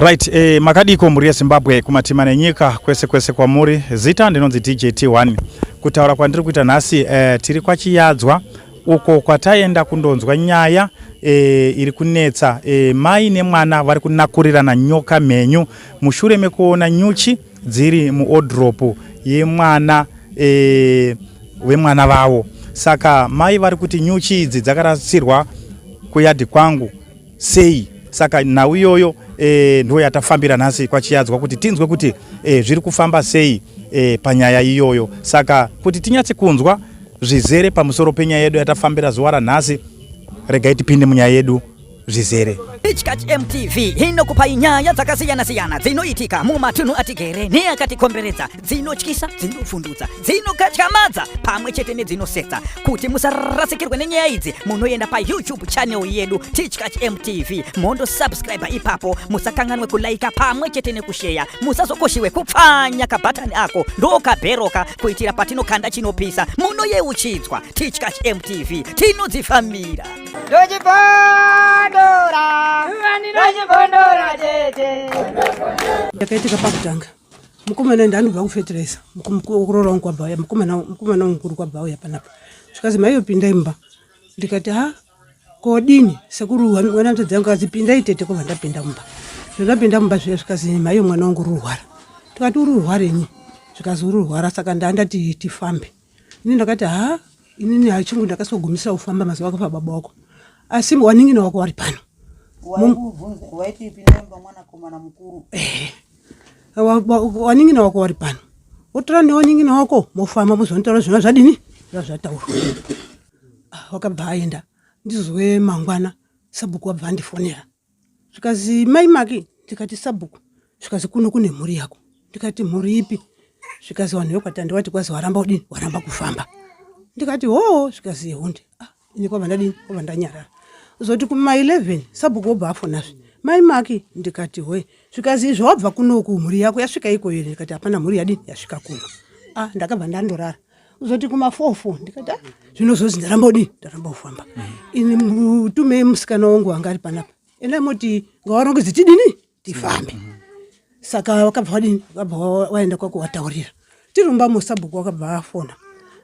Right, eh, makadiko mhuri yeZimbabwe kumatima nenyika kwese kwese kwamuri. Zita ndinonzi DJ T1. Kutaura kwandiri kuita nhasi eh, tiri kwaChiyadzwa uko kwataenda kundonzwa nyaya eh, iri kunetsa eh, mai nemwana vari kunakurirana nyoka mhenyu mushure mekuona nyuchi dziri muodropu yemwana eh, wemwana vavo. Saka mai vari kuti nyuchi idzi dzakarasirwa kuyadhi kwangu sei saka nhau iyoyo e, ndo yatafambira nhasi kwachiyadzwa kuti tinzwe kuti e, zviri kufamba sei e, panyaya iyoyo saka kuti tinyatse kunzwa zvizere pamusoro penyaya yedu yatafambira zuva ranhasi regai tipinde munyaya yedu zvizere Tichkach MTV inokupai nyaya dzakasiyana-siyana dzinoitika mumatunhu atigere neakatikomberedza dzinotyisa dzinovhundutsa dzinokatyamadza pamwe chete nedzinosetsa kuti musarasikirwe nenyaya idzi munoenda payoutube channel yedu tichkach mtv mondosubscribe ipapo musakanganwe kulaika pamwe chete nekusheya musazokoshiwe kupfanya kabhatani ako ndokabheroka kuitira patinokanda chinopisa munoyeuchidzwa tichkach mtv tinodzifambira Ndochibondora, ndochibondora tete. Yakaitika pakutanga mukomana ndanobva kufetireza kuroora wangu kwabva uya mukomana mukomana wangu mukuru kwabva auya panapa zvikazi maiyo pindai mumba ndikati ha kodini sekuru mwana mutadzi yangu kazi pindai tete kobva ndapinda mumba zvandapinda mumba zviya zvikazi maiyo mwana wangu uri urwara ndikati uri urwarenyi zvikazi uri urwara saka ndandati tifambe ini ndakati ha inini hachingu ndakasogumisira kufamba mazuva akafa baba wako asi wanin'ina wako wari pano eh, wanin'ina wako wari pano wotora newanin'ina wako mofamba mozonitaura zvina zvadini zva zvataurwa ah, wakabva aenda ndizwe mangwana sabhuku wabva andifonera zvikazi mai maki ndikati sabhuku zvikazi kuno kune mhuri yako ndikati mhuri ipi zvikazi vanhu vekwatandi wati kwazi waramba kudini waramba kufamba ndikati hoo zvikazi yehunde ah, ini kwabva ndadini kwabva ndanyarara zoti kuma 11 sabhuku wobva afonazve mai maki ndikati hwe zvikazi izvo wabva kunoku mhuri yako yasvika iko here ndikati hapana mhuri yadini yasvika kuno ah, ndakabva ndandorara uzoti kuma 4 4 ndikati ah, zvinozozi ndaramba kudini ndaramba kufamba ini mutume musikana wangu anga ari panapa endai moti ngawarongedze tidini tifambe saka wakabva wadini wakabva waenda kwako wataurira tiri mumba musabhuku wakabva afona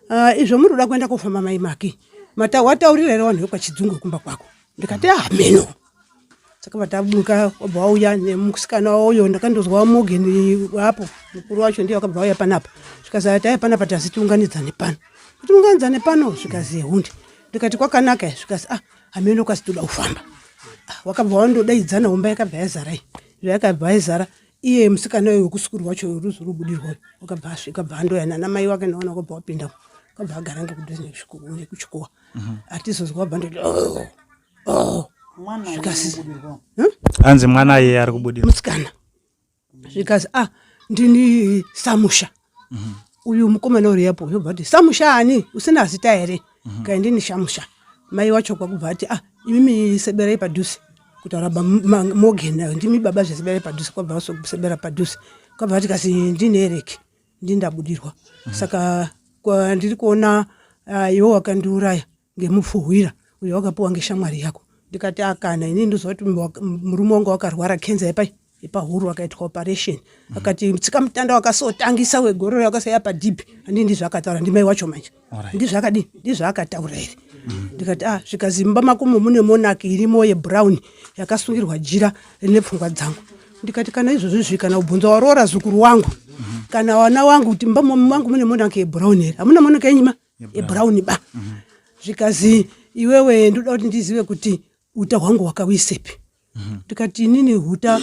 ah, izvo muri kuda kuenda kofamba mai maki mata wataurira here vanhu vekwachidzungu kumba kwako ndikati hameno ah, saka vatabuka wabva wauya nemusikana uyo ndakandozwa Morgan apo mukuru wacho ndiye wakabva wauya panapa zvikazi taya panapa tazi tiunganidzane pano tiunganidzane pano zvikazi hunde ndikati kwakanaka zvikazi ah hameno kasi toda kufamba ah, wakabva wandodaidzana homba yakabva yazara iyi zvayakabva yazara iye musikana uyo wekusukuru wacho ruzi rubudirwa wakabva asvika bva andoya nana mai wake naona wakabva wapinda wakabva agara ngekudhuze nekuchikowa hatizozwa wabva ndoti oh, oh. Zvikasi hanzi mwana iye ari kubudirwa musikana zvikazi ah ndini samusha uyu mukomana uri yapo yobva kuti samusha ani usina zita here mm -hmm. kai ndini shamusha mai wacho kwakubva ati ah imimi seberai padhuze kutaura Morgan ndimi baba zveseberai padhuze kwabva sebera padhuze kwabva ati kasi ndini Ereki ndini ndabudirwa mm -hmm. saka ndiri kuona uh, iwe wakandiuraya ngemupfuhwira uyo wakapiwa ngeshamwari yako ndikati akana inini ndozva kuti murume wangu wakarwara kenza yepai yepahuro akaitwa operation mm. akati tsika mutanda wakasotangisa wegororo wakasaya padhibhi handii ndizvo akataura ndimai wacho manje ndizvo akadii ndizvo akataura here mm. ndikati ah zvikazi mumba makomo mune monaki irimo yebrown yakasungirwa jira rine pfungwa dzangu ndikati kana izvozvo izvi kana ubvunza waroora zukuru wangu mm -hmm. kana wana wangu kuti mumba mangu mune monaki yebrown here hamuna monaki yenyima yebrown ba zvikazi iwewe ndoda kuti ndizive kuti uta hwangu hwakawisepi ndikati inini huta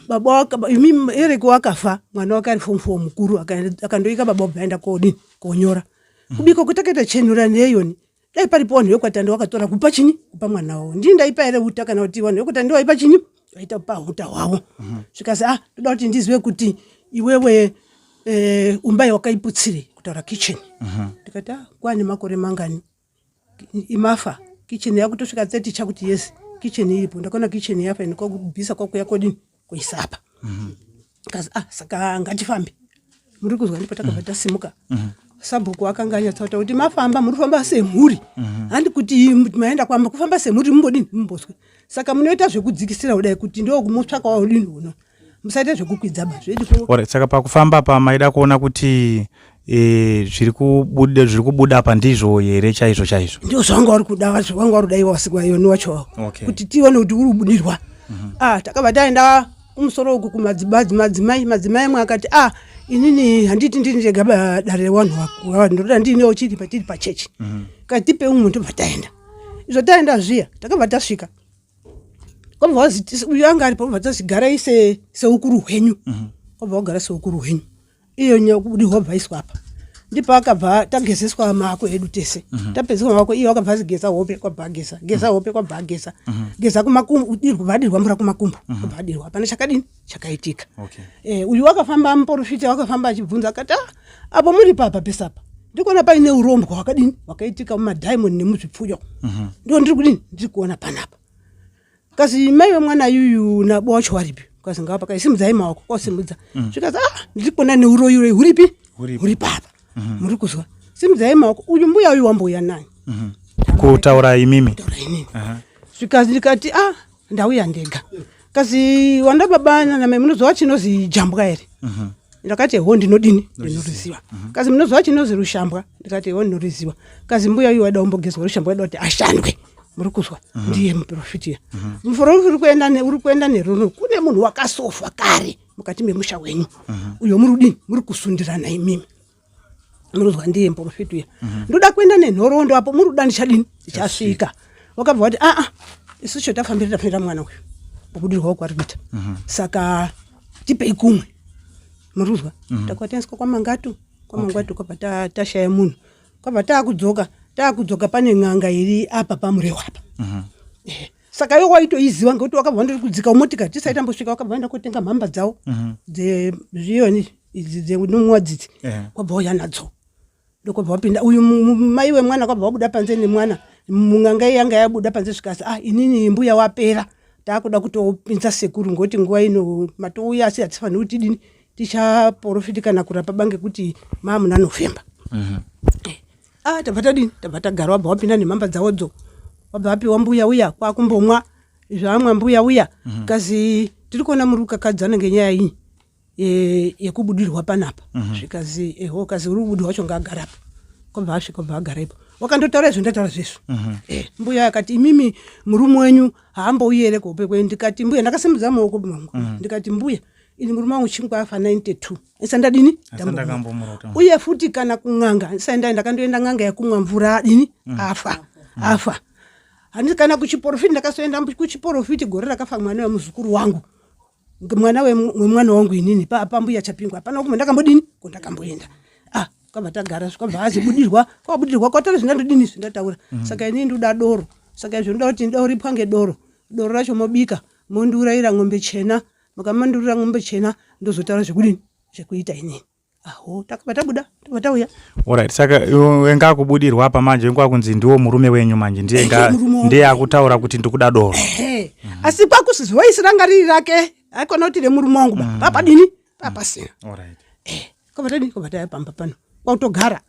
baba imi ereki wakafa mwana wake ari form four mukuru akandoika baba wabva aenda kodini konyora kubika kutakaita chenura neyoni dai paripo vanhu vekwatandi wakatora kupa chinyi kupa mwana wavo ndini ndaipa here uta kana kuti vanhu vekwatandi waipa chinyi vaita kupa uta hwavo zvikazi ah ndoda kuti ndizive kuti iwewe eh, umba wakaiputsire kutaura kitchen ndikati ah kwane makore mangani imafa kitchen yakutosvika 30 chakuti yes kitchen iripo ndakaona kitchen yafa ndikobvisa kwakuya kodini kuisa apa kazi ah saka ngatifambe muri kuzwa ndipo takabva tasimuka sabhuku akanga anyatsakuta kuti mafamba muri kufamba semhuri handi kuti maenda kwamba kufamba semhuri mumbodini mumbozwe saka munoita zvekudzikisira kudai kuti ndo kumutsvaka waudini uno Musaite zvekukwidza ba zvediko. Alright, saka pakufamba pa maida kuona kuti e, zviri kubuda zviri kubuda apa ndizvo here chaizvo chaizvo? Ndizvo zvanga uri kuda vacho vanga uri kuda iwe wasikwa iwe wacho wavo. Okay. Kuti tione kuti uri kubudirwa. Ah, takabva taenda kumusoro uku kumadzibadzi madzimai madzimai amwe akati ah inini handiti ndini ndega ba- dare revanhu vaku- ndoda ndiinewo chiri pa- tiri pachechi. Kati tipe umwe ndobva taenda. Izvo taenda zviya takabva tasvika. Kwabva wazi uyu anga aripo kwabva tazi garai se seukuru hwenyu. Kwabva wagara seukuru hwenyu. Iyo nyakubudirwa bva aiswa apa. Ndipo akabva tagezeswa maako edu tese. Tapedziswa maako iye wakabva azigeza hope kwabva ageza. Geza hope kwabva ageza. Geza kumakumbo udirwa vadirwa mvura kumakumbo kwabva adirwa. Hapana chakadini chakaitika. Okay. Eh, uyu wakafamba muporofita wakafamba achibvunza akati ah, apo muri papa pese apa ndikuona paine urombwa hwakadini hwakaitika mumadhaimoni nemuzvipfuyo ndo ndiri kudini ndiri kuona panapa kazi mai vemwana yuyu nabo wacho waripi kazi ngavapa kazi simudzai maoko kwasimudza zvikazi ah ndiri kuona neuroyi uroyi huripi Huripo. huri papa muri kuzwa simudzai maoko uyu mbuya uyu wambouya nani Kutaura imimi. taura inini zvikazi ndikati ah ndauya ndega kazi wanda baba nanamai munoziva chinozi jambwa here ndakati ho ndinodini ndinoriziva kazi munoziva chinozi rushambwa ndikati ho ndinoriziva kazi mbuya uyu waida kumbogezwa rushambwa waida kuti ashandwe muri kuzwa ndiye muprofitiya muprofiti uri kuenda ne- uri kuenda neruno kune munhu wakasofa kare mukati memusha wenyu uyo muri kudini muri kusundirana imimi munozwa ndiye muprofiti uya ndoda kuenda nenhoroondo apo muri kuda ndichadini ndichasvika wakabva wati aa isu cho tafambira tafambira mwana uyu kubudirwa uku ari kuita saka tipei kumwe muri kuzwa takwa taendeswa kwamangatu kwamangatu kwabva tashaya munhu kwabva taakudzoka taakudzoka pane n'anga iri apa pamurewa apa. Eh, saka iwe waitoiziva ngekuti wakabva wandiri kudzika motika tisati tambosvika wakabva waenda kotenga mhamba dzawo dzezviyoni idzi dzenomwiwa dzidzi kwabva wauya nadzo ndokwabva wapinda uyu mai wemwana kwabva wabuda panze nemwana mung'anga iyi yanga yabuda panze zvikasi ah inini mbuya wapera taakuda kutopinza sekuru ngekuti nguva ino matouya asi hatifaniri kuti tidini tichaporofiti kana kurapa bange kuti maamuna November. Ah tabva tadini tabva tagara wabva wapinda nemhamba dzawodzo wabva wapiwa mbuya uya kwakumbomwa zvaamwa mbuya uya kazi tiri kuona muri kukakadzana ngenyaya iyi yekubudirwa panapa zvikazi eho kazi uri kubudirwa wacho ngaagara apo kwabva asvika kwabva agara ipo wakandotaura izvo ndataura zvesvo. Mbuya akati imimi murume wenyu haambouyi here kuhope kwenyu ndikati mbuya ndakasimudza maoko mangu ndikati mbuya ini murume wangu chingwa afa 92 isandadini Asandakambomurota. Uye futi kana kun'anga isaenda ndakandoenda n'anga yekumwa mvura adini afa afa handisi kana kuchiporofiti ndakasoenda kuchiporofiti gore rakafa mwana wemuzukuru wangu mwana wemwana wangu inini pambuya chapingwa hapana kumwe ndakambodini kondakamboenda ah kwabva tagara kwabva azibudirwa kwabudirwa kwatari zvindandodini zvindataura saka inini ndoda doro saka izvo ndoda kuti ndoda kuripwa ngedoro doro racho mobika mondiurayira ng'ombe chena mukamandiurira ng'ombe chena ndozotaura zvekudini zvekuita inini aho takabva tabuda tabva tauya. Alright, saka enga akubudirwa apa manje enga kunzi ndiwo murume wenyu manje ndiye Ndiye murume wangu. Ndiye akutaura kuti ndikuda doro. Ehe. Asi kwakusi voisi ranga riri rake aikona kuti remurume wangu ba papadini papasina. Alright. Kwabva tadini kwabva tauya pamba pano kwakutogara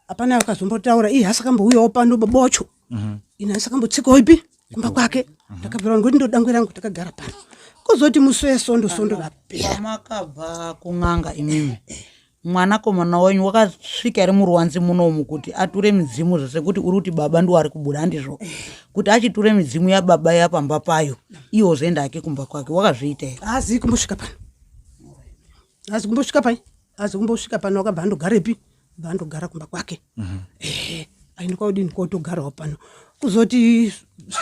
hapana akazombotaura iye asakambouyawo pano baba wacho ine asakambotsikawo ipi kumba kwake ndakabvira ngoti ndodangwe rangu takagara pano kuzoti musi wesondo sondo rapera. Pamakabva kun'anga imimi mwanakomana wenyu wakasvika here muruwanzi munomu kuti ature midzimu zvose kuti uri kuti baba ndiwo ari kubuda handizvo kuti achiture midzimu yababa yapamba payo iye ozoenda hake kumba kwake wakazviita here? Haazivi kumbosvika pano haazi kumbosvika pai haazi kumbosvika pano wakabva andogarepi bva andogara kumba kwake ehe aini kwaudini kotogarawo pano kuzoti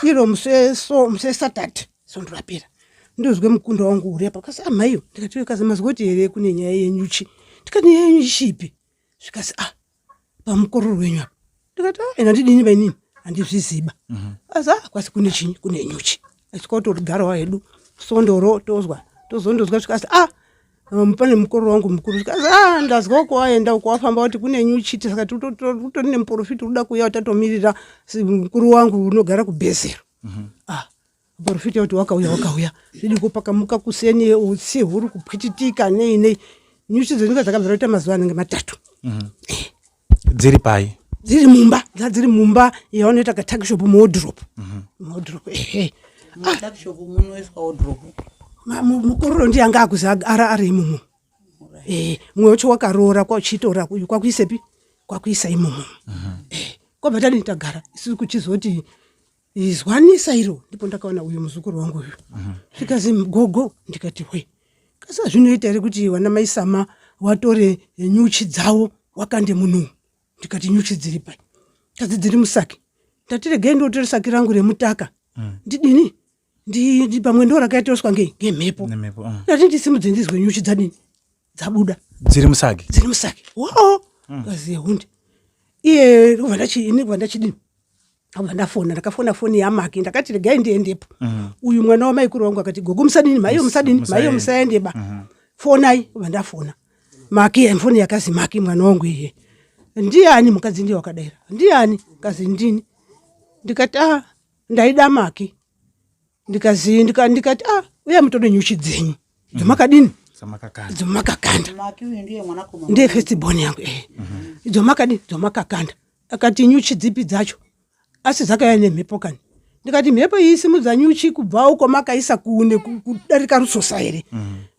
iro musi wesaturday sondo rapera ndozwe mukundo wangu uri apa kasi amaiyo ndikati kazi mazwa kuti here kune nyaya yenyuchi ndikati nyaya yenyuchi ipi zvikasi ah pamukororo wenyu apa ndikati ah ina ndidini vainini handizviziba asi ah kwasi kune chinyi kune nyuchi asi kwatogarawo hedu sondoro tozwa tozondozwa zvikasi ah pane mukororo wangu mukuru zvikasi ah ndazwa uko waenda uko wafamba kuti kune nyuchi saka utori nemuprofiti uda kuuya tatomirira mukuru wangu unogara kubhezero ah muprofita kuti wakauya wakauya zvidiko pakamuka kuseni utsi huri kupwititika nei nei nyuchi dzenyika dzakabvira kuita mazuva anenge 3. Dziri pai? Dziri mumba dzadziri mumba yavanoita katakishop muwardrobe muwardrobe ehe. Mutuckshop munoiswa wardrobe? Mukororo ndiye anga akuzi ara ari imomo. Eh, mumwe wacho wakaroora kwachitora uyu kwakuisepi kwakuisa imomo. Eh, kwabva tadini tagara isu kuchizoti izwanisa iro ndipo ndakaona uyu muzukuru wangu uyu. Zvikazi gogo ndikati hwe. Kasi zvinoita here kuti vana mai Sama watore nyuchi dzavo wakande munhu ndikati nyuchi dziri pai kazi dziri musaki ndati regai ndotore saki rangu remutaka ndidini pamwe ndo rakaitoswa ngei ngemhepo ndati ndisimudze ndizwe nyuchi dzadini dzabuda dziri musaki dziri musaki woo kazi yehundi iye ndobva ndachi ini bva ndachidini abva ndafona ndakafona foni yamaki ndakati regai ndiendepo uyu mwana wamaikuru wangu akati gogo musadini maiyo musadini maiyo musaendeba fonai bva ndafona maki foni yakazi maki mwana wangu iye ndiani mukadzi ndiye wakadaira ndiani kazi ndini ndikati ah ndaida maki ndikazi ndikati ah uya mutore nyuchi dzenyu dzomakadini dzomakakanda Maki uyu ndiye mwanakomana. Ndiye first born yangu eh dzomakadini dzomakakanda akati nyuchi dzipi dzacho asi dzakauya nemhepo kani ndikati mhepo iyi simudza nyuchi kubva uko makaisa kune kudarika rusosa here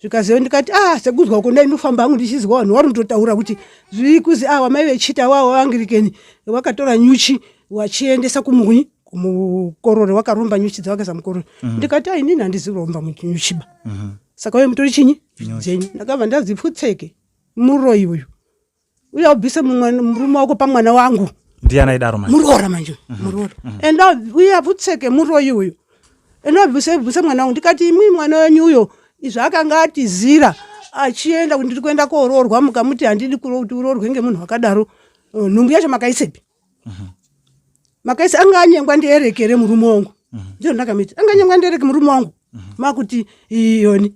zvikaziva ndikati ah sekuzwa uko ndainofamba hangu ndichizwa vanhu vari kutotaura kuti zviri kuzi ah wamai vechita wavo vaangirikeni wakatora nyuchi wachiendesa kumunyi kumukorore wakaromba nyuchi dzawakaisa mukorore ndikati ah inini handizi kuromba nyuchiba saka uye mutori chinyi dzenyu ndakabva ndazipfutseke muroyi uyu uya ubvise murume wako pamwana wangu Ndiani aidaro manje? Muroora manje muroora enda uya pfutseke muroyi uyu enda ubvise bvise mwana wangu ndikati imwi mwana wenyu uyo izvo akanga atizira achienda kuti ndiri kuenda kooroorwa mukamuti handidi kuti uroorwe ngemunhu wakadaro nhumbu yacho makaisepi makaisa anga anyengwa ndierekere murume wangu ndizvo ndakamiti anga anyengwa ndiereke murume wangu makuti iyoni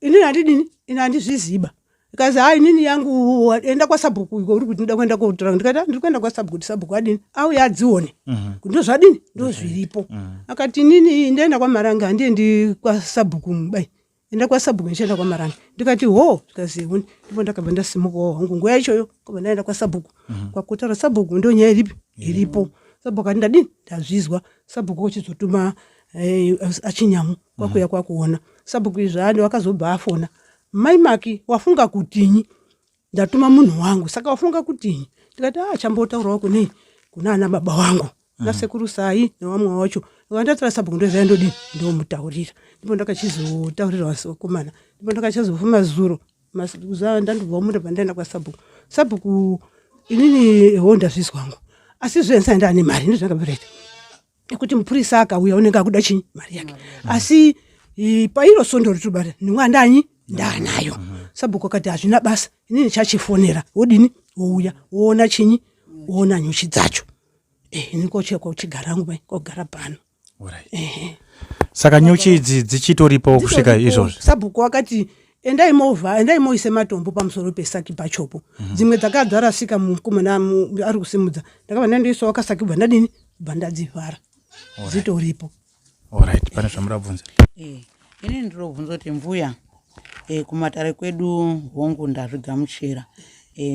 inini handidini ini handizviziba ikazi ha inini yangu enda kwasabhuku iko uri kuti ndida kuenda kotora ndikati "Ah, ndiri kuenda kwasabhuku kuti sabhuku adini auye adzione kuti ndo zvadini ndo zviripo akati inini ndaenda kwamaranga handiendi kwasabhuku mubai enda kwasabhuku ndichienda kwamaranga ndikati ho zvikazi huni ndipo ndakabva ndasimukawo hangu nguva yachoyo kwabva ndaenda kwasabhuku kwakutaura sabhuku ndo nyaya iripi iripo sabhuku akati ndadini ndazvizwa sabhuku uchizotuma achinyamu kwakuya kwakuona sabhuku izvi ani wakazobva afona mai maki wafunga kutinyi ndatuma munhu wangu saka wafunga kutinyi ndikati ah chambotaurawo kunei kuna ana baba wangu nasekuru sai nevamwe wacho vandatora sabhuku ndozvaya ndodini ndomutaurira ndipo ndakachizotaurira vakomana ndipo ndakachazofuma zuro ndandobva munda pandaenda kwasabhuku sabhuku inini ho ndazvizwa hangu asi zvensa ndaane mari ndozvandakabiraita nekuti mupurisa akauya unenge akuda chinyi mari yake asi pairo sondo ritobata nimwe ndanyi ndaanayo sabhuku akati hazvina basa inini chachifonera wodini wouya woona chinyi woona nyuchi dzacho ini kochekwa uchigara hangu mai kogara pano Alright. Saka nyuchi idzi dzichitoripo kusvika izvozvi? Sabhuku akati endai movha endai moise matombo pamusoro pesaki pachopo dzimwe dzakadzarasika mukomana ari kusimudza ndakabva ndandoisawo kasaki bva ndadini bva ndadzivhara dzitoripo Alright, pane zvamuda kubvunza? Inini ndinobvunza kuti mbuya kumatare kwedu hongu ndazvigamuchira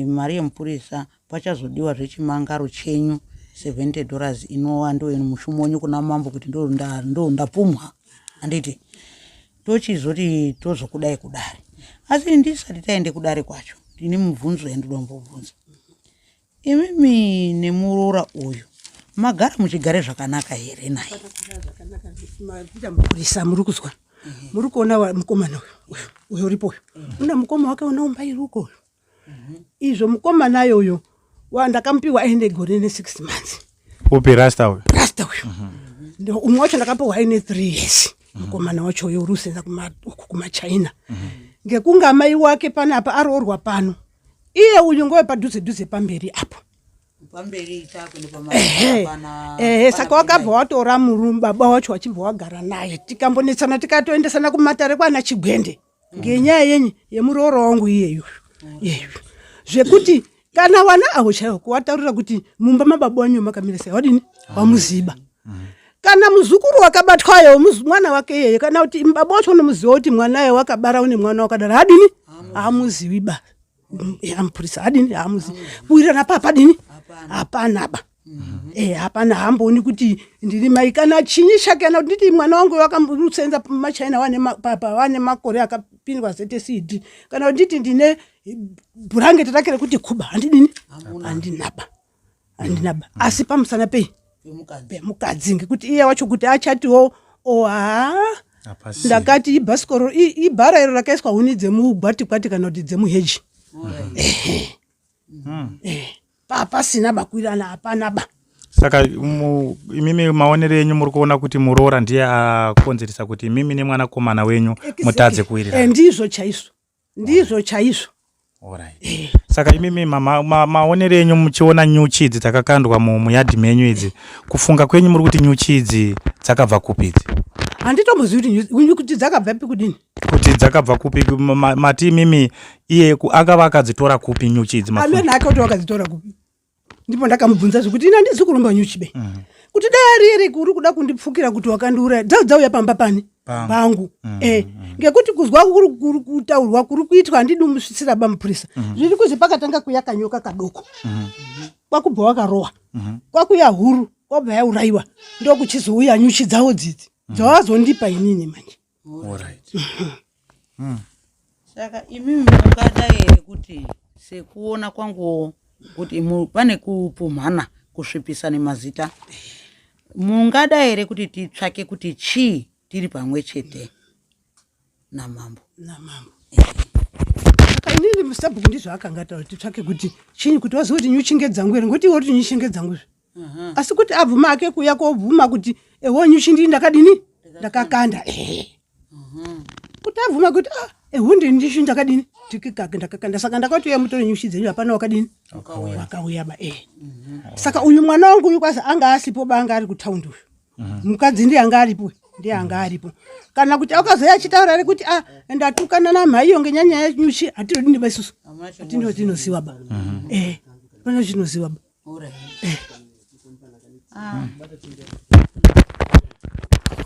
mari yemupurisa pachazodiwa zvechimangaro chenyu $70 inova ndo mushumo wenyu kuna mambo kuti ndo ndapumwa handiti tochizoti tozokudai kudare asi ndisati taende kudare kwacho ndine mubvunzo yandidombobvunza imimi nemuroora uyu magara muchigare zvakanaka here naye Maita mupurisa muri kuzwa muri kuona mukomana uyu uyu uyu uripo uyu una mukoma wake unaumbairi uko uyu izvo mukomanayo uyo ndakamupiwa aine gore ne6 months Upi rasta uyu? Rasta uyu umwe wacho ndakapiwa aine 3 years mukomana wacho uyo uri kusenza uku kumachina ngekunge amai wake panapa aroorwa pano iye uyu ngowe padhuze dhuze pamberi apo pamberi Ehe, ehe saka wakabva watora murume baba wacho wachibva wagara naye tikambonetsana tikatoendesana kumatare kwana chigwende ngenyaya yenyi yemurooro wangu iyeyu iyeyu zvekuti kana wana avo chaivo kuwataurira kuti mumba mababa wanyu makamira sei wadini wamuziba kana muzukuru wakabatwayo mwana wake iyeye kana kuti baba wacho unomuziva kuti mwanaye wakabara une mwana wakadaro hadini hamuzivi ba amupurisa hadini hamuzivi kuwirirana pa padini hapana ba. Eh, hapana hambooni kuti ndiri mai kana chinyi chake kana kuti nditi mwana wangu wakamusenza machina wane papa wane makore akapindwa ZCD kana kuti nditi ndine bhurangeti rake rekuti kuba handidini handinaba handinaba asi pamusana pei pemukadzi ngekuti iye wacho kuti achatiwo o haa ndakati ibhasikoro ibhara iro rakaiswa huni dzemugwatikwati kana kuti dzemuheji hmm. eh, pasina bakwirana hapana ba saka imimi maonero enyu muri kuona kuti muroora ndiye akonzeresa kuti imimi nemwanakomana wenyu mutadze kuwirirana eh, ndizvo chaizvo ndizvo chaizvo Alright. Eh. Saka imimi maonero enyu muchiona nyuchi idzi dzakakandwa muyadhi menyu idzi kufunga kwenyu muri kuti nyuchi idzi dzakabva kupi idzi? Handitombozivi kuti kuti dzakabva pi kudini? Kuti dzakabva kupi mati imimi iye akava akadzitora kupi nyuchi idzi? Amene ake kuti wakadzitora kupi? ndipo ndakamubvunza zvekuti ini handizi kuromba nyuchi be mm. kuti dai ari ere uri kuda kundipfukira kuti wakandiuraya dzau dzauya pamba pani pangu mm. eh mm. ngekuti kuzwa kuri kutaurwa kuri kuitwa handidi umusvitsira bamupurisa mm. zviri kuzi pakatanga kuya kanyoka kadoko mm. kwakubva wakarohwa mm. kwakuya huru kwabva yaurayiwa ndokuchizouya nyuchi dzawo dzidzi mm. dzawazondipa inini manje Alright. Saka imimi mungada here kuti sekuona kwanguwo kuti pane kupumhana kusvipisa nemazita mungada here kuti titsvake kuti chii tiri pamwe chete namambo namambo saka inini musabhuku ndizvo akanga ataura titsvake kuti chinyi kuti wazive kuti nyuchi ngedzangu here ngokuti iwe kuti nyuchi ngedzangu zve asi kuti abvuma ake kuuya kobvuma kuti ewo nyuchi ndii ndakadini ndakakanda ehe kuti abvuma kuti ah, ewo ndini ndichi ndakadini tikikake ndakakanda saka ndakati uya mutore nyuchi dzenyu hapana wakadini wakauya ba ehe saka uyu mwana wangu uyu kwazi anga asipo ba anga ari kutaundi uyu mukadzi ndiye anga aripo ndiye anga aripo kana kuti akazouya achitaura ari kuti ah ndatukana namhaiyo ngenyanya yenyuchi hatinodini ba isusu hatino tinosiwa ba eh pane chinosiwa ba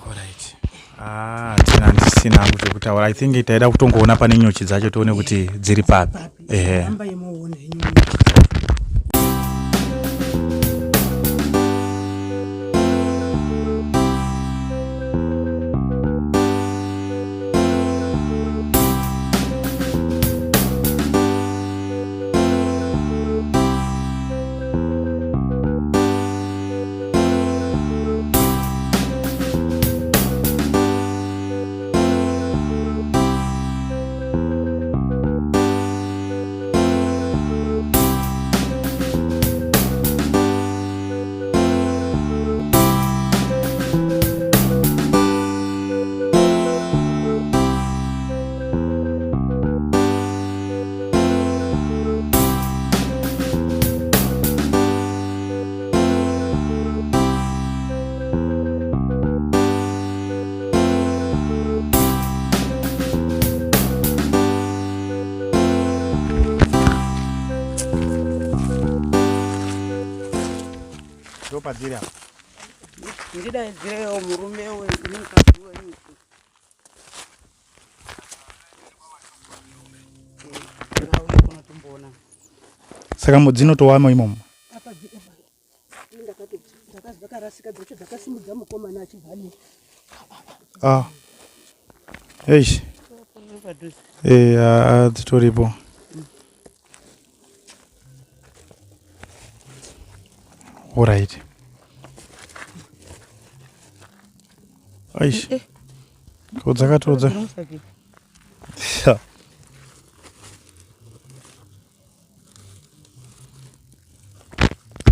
Alright. Ah, tina ndisina hangu zvekutaura. I think taida kutongoona pane nyuchi dzacho tione kuti dziri papi. Ehe. Rambai muone henyu. Ndopadziri apa. Ndidaidzirewo murume wemukadzi wenyu. Saka dzinotowamo imomo. Ah. Eish. Eh, ah, dzitoripo. Alright. Aish. Eh, ko dzakatodza.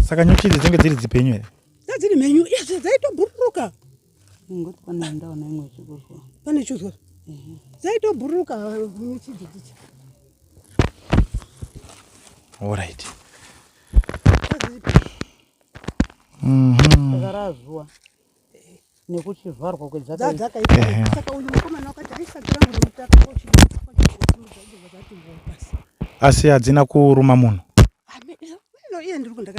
Saka nyuchi idzi dzinge dziri dzipenyu here? Dziri mhenyu, yes, dzaitobhururuka. Ngoti pane ndaona imwe ichikuzwa. Pane chuzwa. Dzaitobhururuka nyuchi idzi dzichi. Alright. Saka razuwa nekuchivharwa kwedzakaita. Saka uyu mukomana wakati aisakira mutaka Asi hadzina kuruma munhu.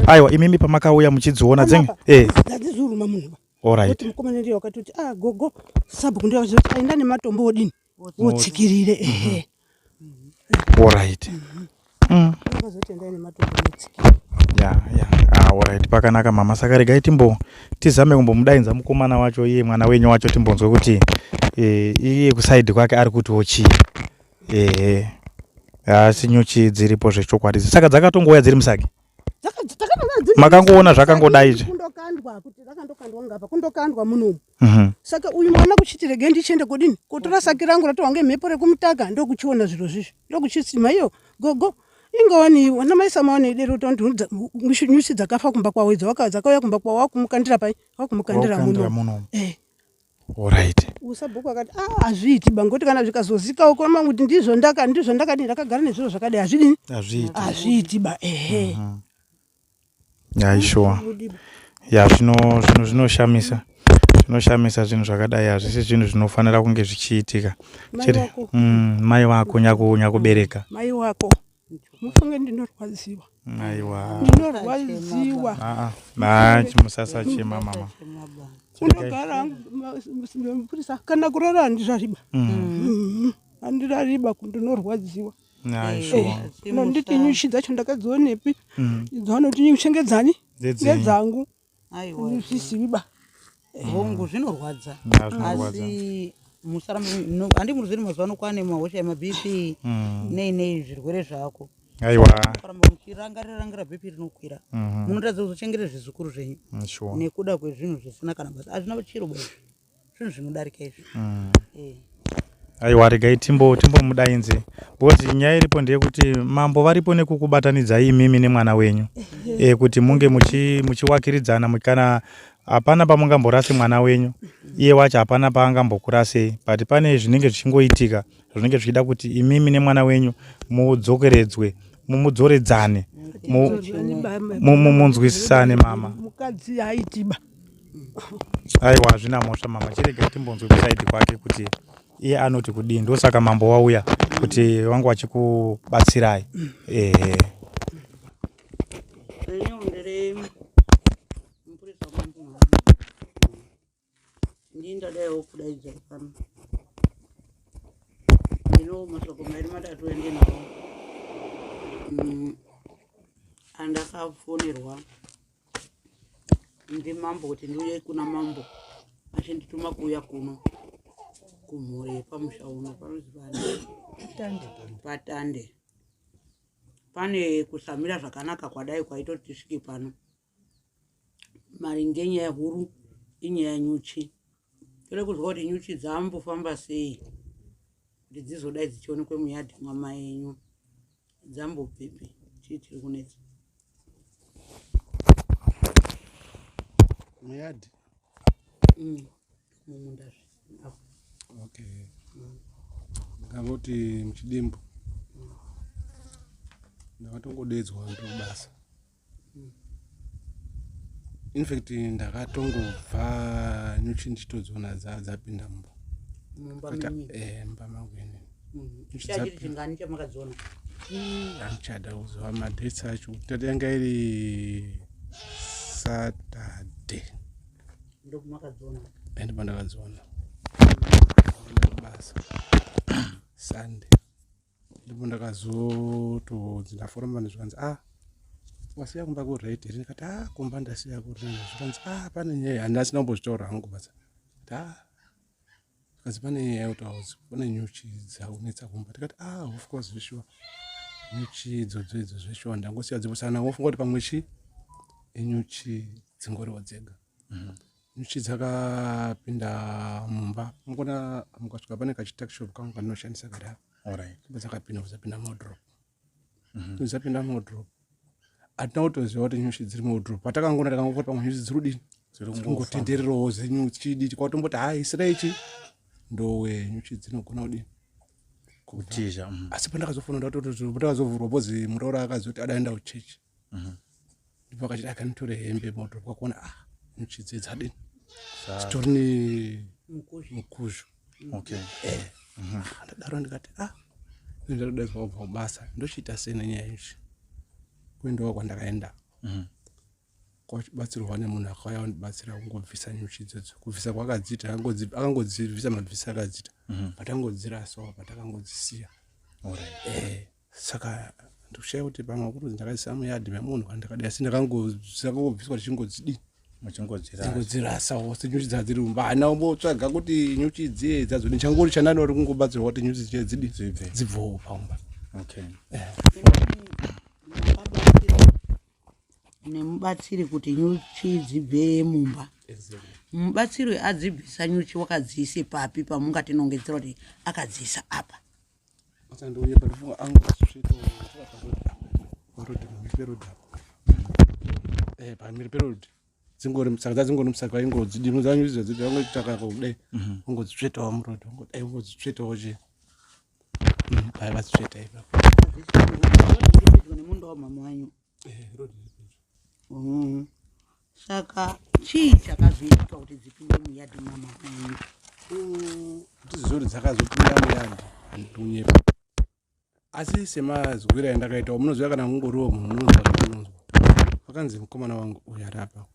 Aiwa imimi pamakauya muchidziona dzinge eh dzadzizuruma munhu. Alright. Kuti mukomana ndiye wakatoti ah gogo sabhuku ndiye wakati aenda nematombo odini wotsikirire ehe. Alright. Wakazoti endai nematombo wotsikirire. Ya ya ah, alright, pakanaka mama. Saka regai timbo tizame kumbomudainza mukomana wacho, iye mwana wenyu wacho, timbonzwe kuti iye kusaidhi kwake ari kutiwo chii. Ehe, asi nyuchi dziripo zvechokwadi. Saka dzakatongouya dziri musagi? Makangoona zvakangodai izvi? Kundokandwa kuti rakandokandwa ngapa kundokandwa munomu. Saka uyu mwana kuchiti regai ndichiende kodini kotora saki rangu ratohwa ngemhepo rekumutaka, ndokuchiona zviro zvizvi, ndokuchiti maiyo gogo ingawani vana mai samawane idero kuti nyuchi dzakafa kumba kwavo idzo dzakauya kumba kwavo wakumukandira pai wakumukandira muno. Alright. Usabhuku akati ah hazviiti ba, ngokuti kana zvikazozikawo koma kuti ndizvo ndaka ndizvo ndakadini ndakagara nezviro zvakadai hazvidini hazviiti hazviiti ba, ehe. Ya, sure, ya, zvino zvino zvinoshamisa, zvinoshamisa. Zvinhu zvakadai hazvisi zvinhu zvinofanira kunge zvichiitika. Mai Chete wako. Mai wako nyakubereka. Mai wako, mufunge ndinorwadziwa. Aiwa. Ndinorwadziwa. Aa, ma chimusasachema mama. Unogara mupurisa kana kurara handirariba. Handirariba, ndinorwadziwa. Ai, sure. Nonditi nyuchi dzacho ndakadzionepi? Idzi vanoti nyuchi ngedzani? Ndedzenyu. Ngedzangu. Aiwa. Handizvizivi ba. Hongu, zvinorwadza. Ya, zvinorwadza. Asi musaramba handi muruzeni mazuva ano kwane mahosha emaBP nei nei, zvirwere zvako. Aiwa. Kuramba muchirangarira rangarira, BP rinokwira, munoratidza kuzochengeta zvizukuru zvenyu nekuda kwezvinhu zvisina kana basa. Hazvina chiro ba izvi, zvinhu zvinodarika izvi. Aiwa, regai timbomudainze because nyaya iripo ndeyekuti mambo varipo nekukubatanidzai imimi nemwana wenyu kuti munge muchiwakiridzana kana hapana pamungamborase mwana wenyu, iye wacho hapana paangambokurasei, but pane zvinenge zvichingoitika zvinenge zvichida kuti imimi nemwana wenyu mudzokeredzwe, mumudzoredzane, munzwisisane mama. Mukadzi haitiba. Aiwa, hazvina mhosva mama. Chiregai timbonzwe kusaidhi kwake kuti iye anoti kudii. Ndosaka mambo wauya kuti vangu vachikubatsirai, ehe. Renyu ndiri mupurisa wamambo, ndii ndadaiwo kudaidzai pano. Ndino mashoko mairi matatu endinawo andakafonerwa ndimambo kuti ndiuye kuna mambo, achindituma kuuya kuno kumhuri yepamusha uno panozi pani? Patande. Pane kusamira zvakanaka kwadai kwaitoti tisvike pano maringe. Nyaya huru inyaya yenyuchi. Tode kuzwa kuti nyuchi dzambofamba sei kuti dzizodai dzichionekwe muyadhi mwamai enyu. Dzambobvepi? Chii chiri kunetsa? Muyadhi? Mumunda apo. Okay, ndingangoti muchidimbu ndakatongodedzwa ndiri kubasa. Infact ndakatongobva nyuchi ndichitodziona dzapinda mumba. Mumba menyu? Mumba mangu inini. Nyuchi Chachiri dzapinda. chingani chamakadziona? Handichada kuziva madates acho, kuti yanga iri Saturday. Ndokumakadziona? Ndipo ndakadziona basa Sunday, ndipo ndakazotodzi ndafona zvikanzi, "Ah, wasiya kumba kuright here?" Ndikati, "Ah, kumba ndasiya kuright." Zvikanzi, "Ah, pane nyaya." Handasina kumbozvitaura hangu kubasa. Kuti, "Ah," zvikanzi, "pane nyaya yekuti hauzi pane nyuchi dzakunetsa kumba." Tikati, "Ah, of course, zveshuwa nyuchi idzodzo idzo, zveshuwa ndangosiya dzipo." Saka ndangofunga kuti pamwe chi inyuchi dzingoriwo dzega. Nyuchi dzakapinda mumba, mukona mukasvika pane kachituckshop kangu kandinoshandisa kari apa. Dzakapinda, dzapinda muwardrobe. Dzapinda muwardrobe, hatina kutoziva kuti nyuchi dziri muwardrobe. Patakangona takangoti pamwe nyuchi dziri kudini, Dziri dziri kungotendererawo zenyuchi. Kwatomboti hai, isirai chi ndowe, nyuchi dzinogona kudini? Kutizha. Asi pandakazofona pandakazovhurwa bhozi muraura akazoti adaenda kuchechi, ndipo akachiti akanitore hembe muwardrobe, kwakuona, ah, nyuchi dze dzadini, dzitori ne mukuzhu. Ndadaro ndikati, ah, ndadaidzwa kubva kubasa, ndochiita sei nenyaya ichi? Kuendawo kwandakaenda kwachibatsirwa nemunhu akauya kundibatsira kungobvisa nyuchi idzodzo. Kubvisa kwakadziita, akangodzibvisa mabvisa akadziita, patangodzirasawo patakangodzisiya. Saka Ndikushaya kuti pamwe kuti ndakaisa muyadhi memunhu kana ndakadii asi ndakangobviswa tichingodzidii muchingodzirasawo senyuchi dzadziri mumba hana umbotsvaga kuti nyuchi dziye dzadzoni changori chanani uri kungobatsirwa kuti nyuchi dziye dzidi dzibvowo pamba okay. eh. Nemubatsiri kuti nyuchi dzibve mumba mubatsiri adzibvisa nyuchi wakadziise papi pamungatinongedzera kuti akadziisa apa eh, pamiri peroad dzingori musaka dzadzingori musaka ingodzidimudza nyuchi dzadziti vangoitaka kudai mhm. ungodzitsvetawo muroad ungodai ungodzitsvetawo chii Vai vadzitsveta ipapo. Pedyo nemunda wamama wanyu. Eh, road iri pedyo. Mm. Saka chii chakazoitika kuti dzipinde muyadhi mama wenyu? Ndizori dzakazopinda muyadhi handinyepa. Asi semazwiro andakaita munoziva kana mungoriwo munhu munonzwa zvamunonzwa. Vakanzi mukomana wangu uyu ari apa.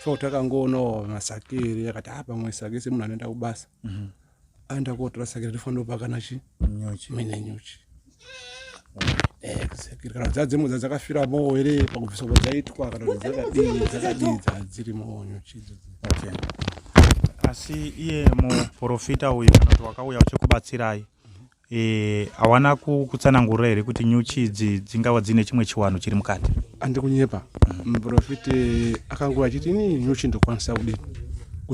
So takangoonawo masakiri akati ah pamwe saki semunhu anoenda kubasa. Mm -hmm. Aenda kotora saki rinofanira kupa kana chi nyuchi. Mine nyuchi. Exactly. Kana dzadzimwe dzadzakafiramo here pakubviswa kwadzaitwa kana kuti dzakadii dzakadii dzadzirimo nyuchi idzodzo. Okay. Asi iye muprofita uyu kana kuti wakauya uchikubatsirai Eh, hawana kutsanangurira here kuti nyuchi idzi dzingava dzine chimwe chiwanhu chiri mukati? Andikunyepa, muprofiti akanguva achiti ini nyuchi ndokwanisa kudini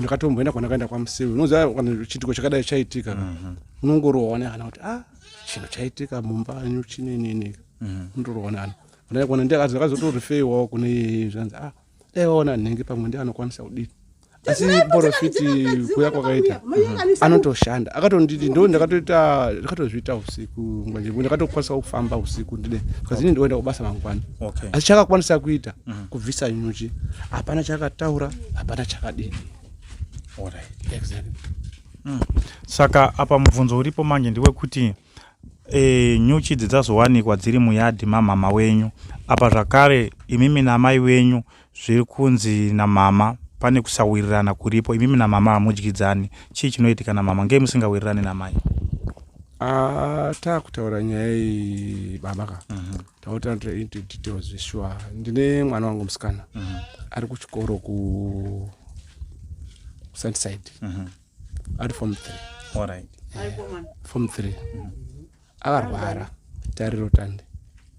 ndakatomboenda kwandakaenda kwamusewe unoziva kana chiitiko chakadai chaitika mhm. unongorohwa nehana kuti ah chinhu chaitika mumba nyuchi nenini mhm. unotorohwa nehana ndakaona ndakazotorifeiwawo kune zvanzi ah dai waona nhingi pamwe ndiye anokwanisa kudini asi porofiti kuya kwakaita anotoshanda akatonditi ndo ndakatoita ndakatozviita usiku manje ndakatokwanisa kufamba usiku ndide because ini ndioenda kubasa mangwana asi chakakwanisa kuita mhm. kubvisa nyuchi hapana chakataura hapana chakadini mm. Saka apa mubvunzo uripo manje ndewekuti e, nyuchi idzi dzazowanikwa dziri muyadhi mamama wenyu apa zvakare imimi namai wenyu Zviri kunzi namama pane kusawirirana kuripo imimi namama hamudyidzani chii chinoitika namama ngei musingawirirani namai Ah, taakutaura nyaya iyi baba ka mm -hmm. tautaura into details zveshuwa ndine mwana wangu musikana mm -hmm. ari kuchikoro ku sunside mm -hmm. ari form three Alright. Form three mm -hmm. Akarwara tariro tande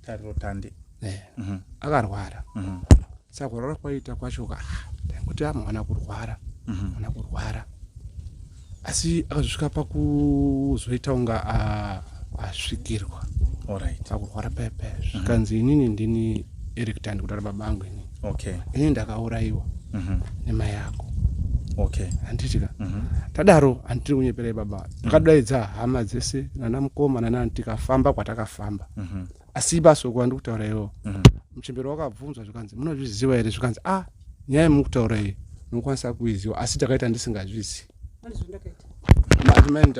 tariro tande eh mm -hmm. akarwara mm -hmm. saka kurwara kwaita kwacho ka ndaingoti ah mwana kurwara mm -hmm. mwana kurwara asi akazosvika pakuzoita kunga asvikirwa alright pakurwara pepe zvikanzi mm -hmm. inini ndini Eric Tandi kutaura baba angu ini okay ini ndakaurayiwa mm -hmm. nemai ako okay handiti ka mm -hmm. tadaro handitiri kunyeperai baba mm -hmm. takadaidza hama dzese nana mukoma nana tikafamba kwatakafamba mm -hmm. asi basoko andiri kutaura iwo mm -hmm. muchembero wakabvunzwa zvikanzi munozviziva here zvikanzi ah nyaya yemukutaura iyi munokwanisa kuiziva asi takaita ndisingazvizivi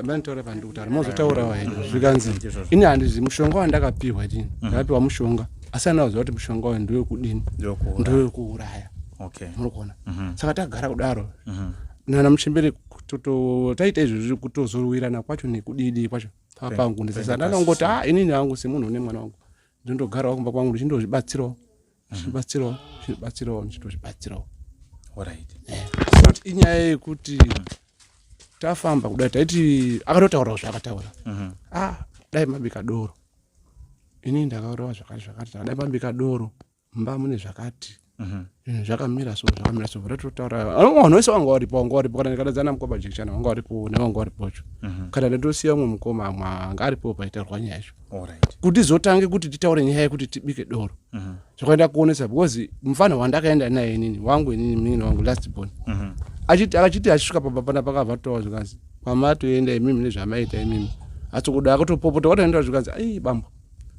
manitaura pandiri kutaura mozotaurawo henyu zvikanzi ini handizi mushonga wandakapihwa ini mm. ndakapiwa mushonga asi ana kuziva kuti mushonga uyu ndewekudini ndewekuuraya muri kuona mhm. saka tagara kudaro mhm. nana muchembere taita izvozvi kutozorwirana kwacho nekudidi kwacho papangu ndisasa ndanongoti a ah, inini hangu semunhu une mwana wangu ndondogarawo kumba kwangu ndichindozvibatsirawo ndichibatsirawo ndichibatsirawo ndichitozvibatsirawo Alright. Eh, but inyaya yekuti tafamba kudai taiti akatotaurawo zvaakataura Mhm. ah dai mabika doro ini ndakaurawa zvakati zvakati dai mabika doro mumba mune zvakati Mhm. zvinhu zvakamira so zvakamira so vatotaura vanhu vese vanga varipo vanga varipo kana ndikadadzana mukoma jekishana vanga varipo nevanga varipocho Mhm. kana ndatosiya umwe mukoma amwe anga aripo paitaurwa nyaya yacho Alright. kuti zotange kuti titaure nyaya yekuti tibike doro mm -hmm. zvakaenda kuonesa because mufana wandakaenda naye inini wangu inini munin'ina wangu last born mm -hmm. achiti akachiti achisvika pamba pana pakabva toa zvikanzi kwamatoenda imimi nezvamaita imimi asi kuda akatopopota watoenda zvikanzi ai bambo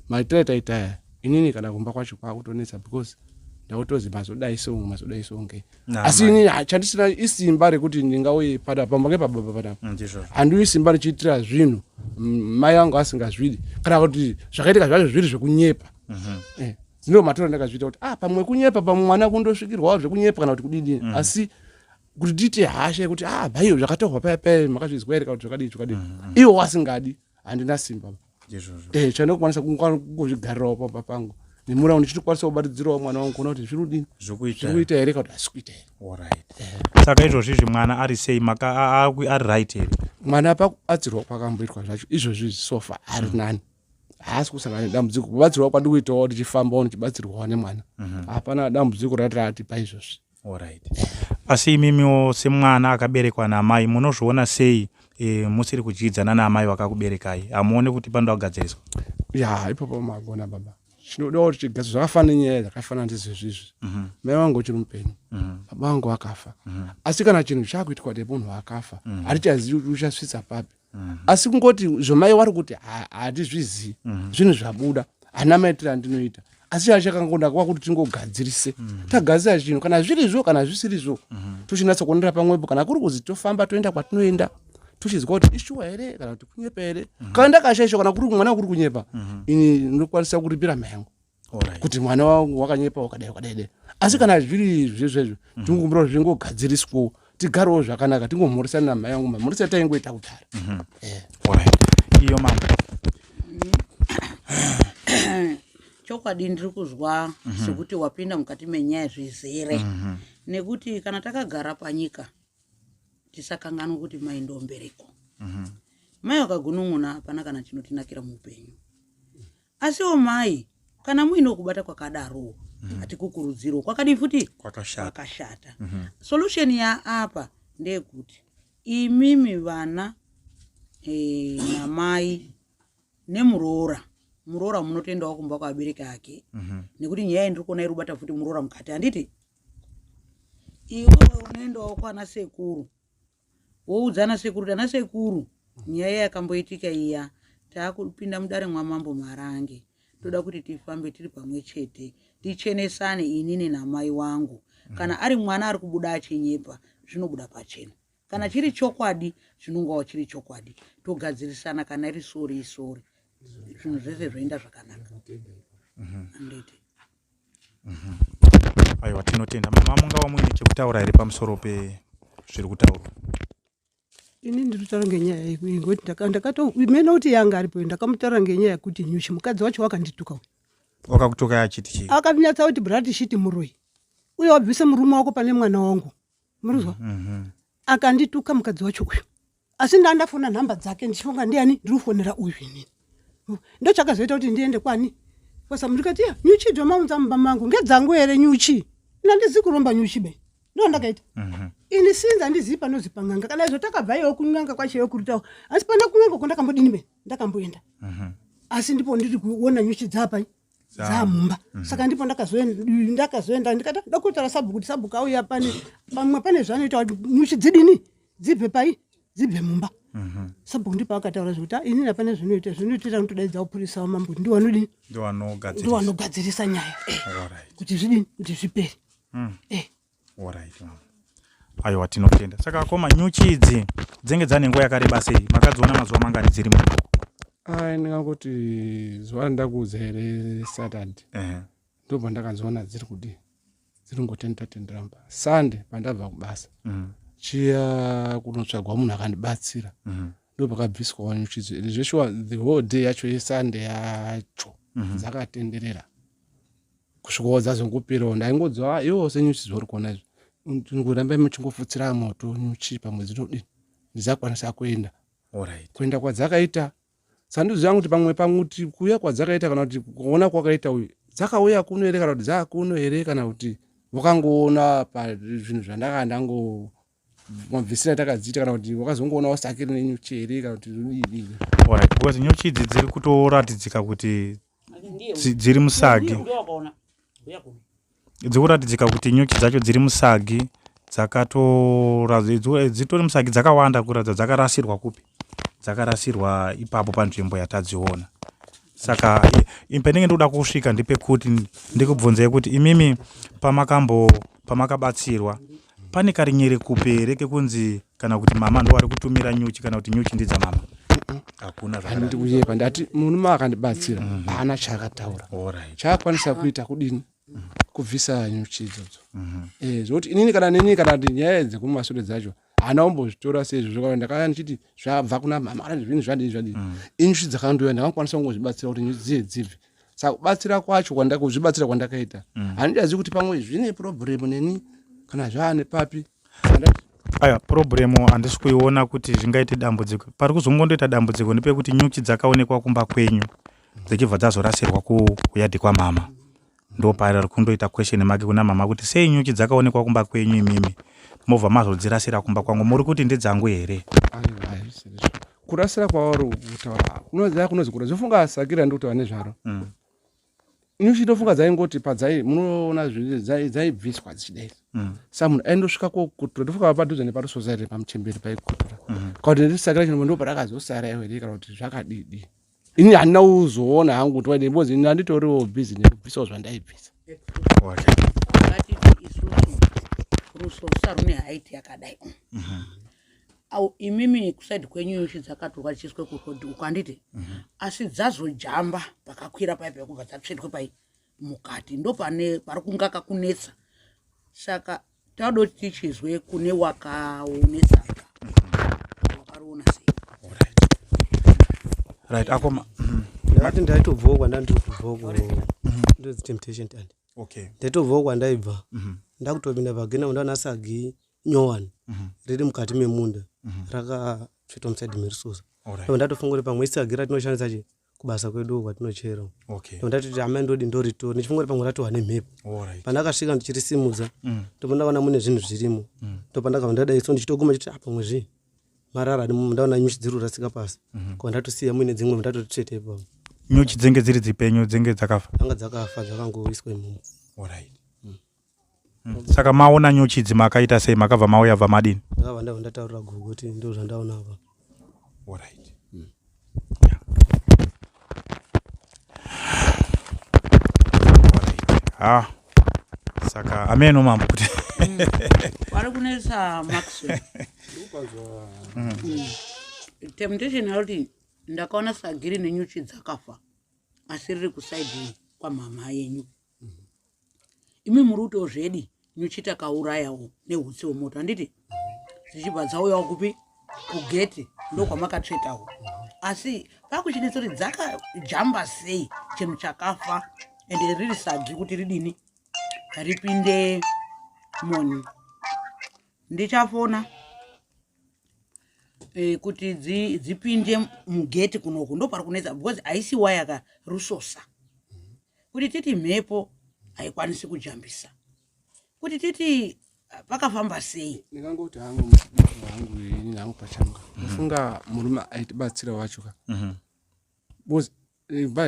maitira taitaya inini kana kumba kwacho kwakutonetsa because ndakutozi mazodai so mazodai so nge asi ini chandisina isimba rekuti ndingauye pada pamba ngepababa panapa mm, handiuyi simba richiitira zvinhu mai vangu asingazvidi kana kuti zvakaitika zvacho zviri zvekunyepa mhm. eh, zino matoro ndakazviita kuti ah pamwe kunyepa pamwe mwana kundosvikirwawo zvekunyepa kana kuti kudidini mm. asi kuti tiite hasha yekuti ah bhaiyo zvakatorwa paya paya makazvizwa here kana kuti zvakadii zvakadii mm, iwo wasingadi handina simba. Ndizvozvo. Eh, chandokwanisa kungozvigarirawo pamba pangu nemura ndichitokwanisa kubatidzirawo mwana wangu kuona kuti zviri kudini Zviri kuita here kana kuti hasi kuita here. Alright. Saka izvozvi izvi mwana ari sei maka ari right here? Mwana pakubatsirwa kwakamboitwa zvacho izvozvi sofa ari nani. Haasi kusangana nedambudziko. Kubatsirwa kwandikuitawo ndichifambawo ndichibatsirwawo nemwana. Hapana dambudziko rati rati paizvozvi. Alright. Asi imimiwo semwana akaberekwa naamai munozviona sei e, musiri kudyidzana naamai vakakuberekai? Hamuoni kuti panoda kugadziriswa? Ya, ipapo magona baba. Chinoda kuti chigadzirwe zvakafanana nenyaya dzakafanana ndizvezvizvi. Mai vangu uchiri mupenyu. Baba vangu vakafa. Asi kana chinhu chakuitwa nemunhu akafa, hatichazivi kuti uchasvitsa papi. Asi kungoti zvomai wari kuti hatizvizii, zvinhu zvabuda, hana maitiro andinoita. Asi chava chakangonaka kwakuti tingogadzirise. Tagadzirisa chinhu kana zvirizvo kana zvisirizvo, tochinatsa kuonera pamwepo. Kana kuri kuzi tofamba toenda kwatinoenda, tochizwa kuti ishuwa here kana kuti kunyepa here. Kana ndakashaishwa kana kuri mwana kuri kunyepa, ini ndinokwanisa kuripira mai yangu kuti mwana wangu wakanyepa wakadai wakadai dai. Asi kana zviri zvezvezvo, tingokumbira kuti zvingogadziriswawo, tigarewo zvakanaka, tingomhoresana namai vangu mamhoresero taingoita kudhara. Alright. Iyo mama. Chokwadi ndiri kuzwa sekuti wapinda mukati menyaya zvizere, nekuti kana takagara panyika tisakanganwa kuti mai ndo mbereko. Mai vakagunun'una hapana kana chinotinakira muupenyu. Asiwo mai kana muine kubata kwakadaro, hatikukurudziro kwakadii futi? Kwakashata. Kwakashata. Solution yaapa ndeyekuti imimi vana namai nemuroora, muroora munotoendawo kumba kwavabereki ake, nekuti nyaya iyi ndiri kuona iri kubata futi muroora mukati, handiti? Iwewe unoendawo kwana sekuru, woudza ana sekuru kuti ana sekuru, nyaya yakamboitika iya, taakupinda mudare mwamambo Marange, toda kuti tifambe tiri pamwe chete, tichenesane inini namai wangu. Kana ari mwana ari kubuda achinyepa, zvinobuda pachena. Kana chiri chokwadi, zvinongawo chiri chokwadi, togadzirisana. Kana iri sorry, isorry, zvinhu zvese zvoenda zvakanaka, handiti? Aiwa, tinotenda mama. Mungava muine chekutaura here pamusoro pezviri kutaurwa? Ini ndiri kutaura ngenyaya yekuti ndakato mene kuti yanga aripo, ndakamutaura ngenyaya yekuti nyuchi mukadzi wacho wakandituka uyu. Wakakutuka achiti chii? Akanyatsa kuti brat shit, muroyi uye wabvise murume wako pane mwana wangu, muruzwa? Akandituka mukadzi wacho uyu, asi ndandafona nhamba dzake ndichifunga ndiani ndiri kufonera uyu inini. Ndochakazoita kuti ndiende kwani kwasamu, ndikati ya nyuchi dzomaunza mumba mangu ngedzangu here? Nyuchi nandizi kuromba nyuchi be, ndo ndakaita ini sinzi handizivi panozi pang'anga kana izvo. Takabva iwo kun'anga kwacho yokuritawo, asi pana kun'anga kwandakambodini be, ndakamboenda, asi ndipo ndiri kuona nyuchi dzapai dzamumba. Saka ndipo ndakazoenda ndikati ndakutaura sabhuku kuti sabhuku auya pane pamwe pane zvaanoita kuti nyuchi dzidini, dzibve pai, dzibve mumba. Sabhuku ndipo akataura zvekuti, "Ah, inini hapana zvinoita zvinoitira, notodaidza mupurisa wamambo kuti ndiwanodini, Ndiwanogadzirisa." Ndiwanogadzirisa nyaya kuti zvidini, kuti zvipere. Alright, mama. Aiwa, tinotenda. Saka akoma, nyuchi idzi dzinge dzane nguva yakareba sei? Makadziona mazuva mangani dziri mubhuku? Ai, ndingangoti zuva randakuudza here, Saturday, ndobva ndakadziona dziri kudi dziri ngotendera tendera mba. Sunday pandabva kubasa chiya kunotsvagwa munhu akandibatsira, ndo pakabviswawo nyuchi idzo. Ende zveshuwa the whole day yacho yeSunday yacho dzakatenderera kusvikawo dzazongoperawo. Ndaingodziva iwo senyuchi dzauri kuona izvi, ngoramba muchingofutsira moto nyuchi pamwe dzinodini, ndidzakwanisa kuenda. Kuenda kwadzakaita sandiziva kuti pamwe pamwe kuuya kwadzakaita kana kuti kuona kwakaita uyu, dzakauya kuno here kana kuti dzaakuno here, kana kuti wakangoona pazvinhu zvandaka ndango mabvisira takadziita, kana kuti wakazongoonawo saki rine nyuchi here, kana kuti dii. Alright, because nyuchi idzi dziri kutoratidzika kuti dziri musagi, dziri kuratidzika kuti nyuchi dzacho dziri musagi, dzakatora dzitori musagi dzakawanda, kuratidza dzakarasirwa kupi, dzakarasirwa ipapo panzvimbo yatadziona. Saka pendinge ndoda kusvika ndepekuti ndikubvunzei kuti imimi pamakambo pamakabatsirwa pane karinyerekupe here kekunzi kana kuti mama ndo vari kutumira nyuchi, kana kuti nyuchi ndidzamama? Hakuna zvakadaro. Handiti kunyepa, ndati murume akandibatsira haana chaakataura. Chaakwanisa kuita kudini, kubvisa nyuchi idzodzo. Zvokuti inini kana nini kana kuti nyaya dzekumashure dzacho. Haana kumbozvitora seizvozvo kana ndakauya ndichiti zvabva kuna mama kana zvinhu zvadii zvadii. Inyuchi dzakandouya ndakakwanisa kungozvibatsira kuti nyuchi dziye dzibve. Saka kubatsira kwacho kuzvibatsira kwandakaita handichazivi kuti pamwe zvine problem neni kana zvaane papi. Aya problem handisi kuiona kuti zvingaite dambudziko. Pari kuzongondoita dambudziko ndepekuti nyuchi dzakaonekwa kumba kwenyu dzichibva dzazorasirwa kuyadhi kwamama. Ndopari kundoita question make kuna mama kuti sei nyuchi dzakaonekwa kumba kwenyu imimi mobva mazodzirasira kumba kwangu, muri kuti ndedzangu here? Kurasira kwauri kutaura kunoziva kunozi kurasa zvofunga sakira ndi kutaura nezvaro. Nyuchi ndofunga dzaingoti padzai munoona dzaibviswa dzichidai. Sa munhu aindosvika kokutura ndofunga padhuze neparusoza here pamuchemberi paikutura. Kana kuti ndisakira chino ndo parakazosara here kana kuti zvakadidi. Ini handina kuzoona hangu kuti waide because ini handitoriwo busy nekubvisawo zvandaibvisa. Ngatiti isusu rusosa rune height yakadai. Au imimi kusaidi kwenyu nyuchi dzakatorwa dzichiiswe kurodhi uko handiti? Asi dzazojamba pakakwira pai pekubva dzatsvetwe pai mukati ndopane pari kungaka kunetsa. Saka tauda kuti tichizwe kune wakaonesa wakaroona sei. Right, akoma. Ndakati ndaitobvawo kwandandiri kubvawo ku ndodzi temptation tandi. Ndaitobvawo kwandaibva. Ndakutopinda pagena ndaona sagi nyowani riri mukati memunda rakatsvetwa musaidi merusosa. Ndobva ndatofunga kuti pamwe isagi ratinoshandisa chi kubasa kwedu kwatinochera. Ndobva ndatoti amai ndodi ndoritora ndichifunga kuti pamwe ratohwa nemhepo. Pandakasvika ndichirisimudza ndobva ndaona mune zvinhu zvirimo. Ndobva ndakabva ndadai so ndichitoguma ndichiti pamwe zvii marara arimo ndaona nyuchi dziri kurasika pasi. Ko ndatosiya muine dzimwe ndatoti tsvete ipapo. Nyuchi dzenge dziri dzipenyu dzenge dzakafa? Dzanga dzakafa dzakangoiswa imomo. Saka maona nyuchi idzi makaita sei? Makabva mauya bva madini? Ndakabva ndabva ndataurira gogo kuti ndo zvandaona apa. Ha. Saka ameno mambo kuti Vari kunetsa Maxwell. Temptation yakuti ndakaona sagiri nenyuchi dzakafa asi riri kusaidi kwamhamha yenyu. Imi muri kutiwo zvedi nyuchi takaurayawo nehutsi hwemoto handiti? Dzichibva dzauyawo kupi? Kugeti ndokwamakatsvetawo. Asi pakuchinetsa kuti dzakajamba sei chinhu chakafa ende riri sagi kuti ridini ripinde moni. Ndichafona kuti dzipinde mugeti kunoku ndopari kunetsa because haisi waya ka rusosa. Kuti titi mhepo haikwanisi kujambisa. Kuti titi pakafamba sei? Ndingangoti hangu musi wangu ini hangu pachangu. Ndofunga murume aitibatsira wacho ka. Because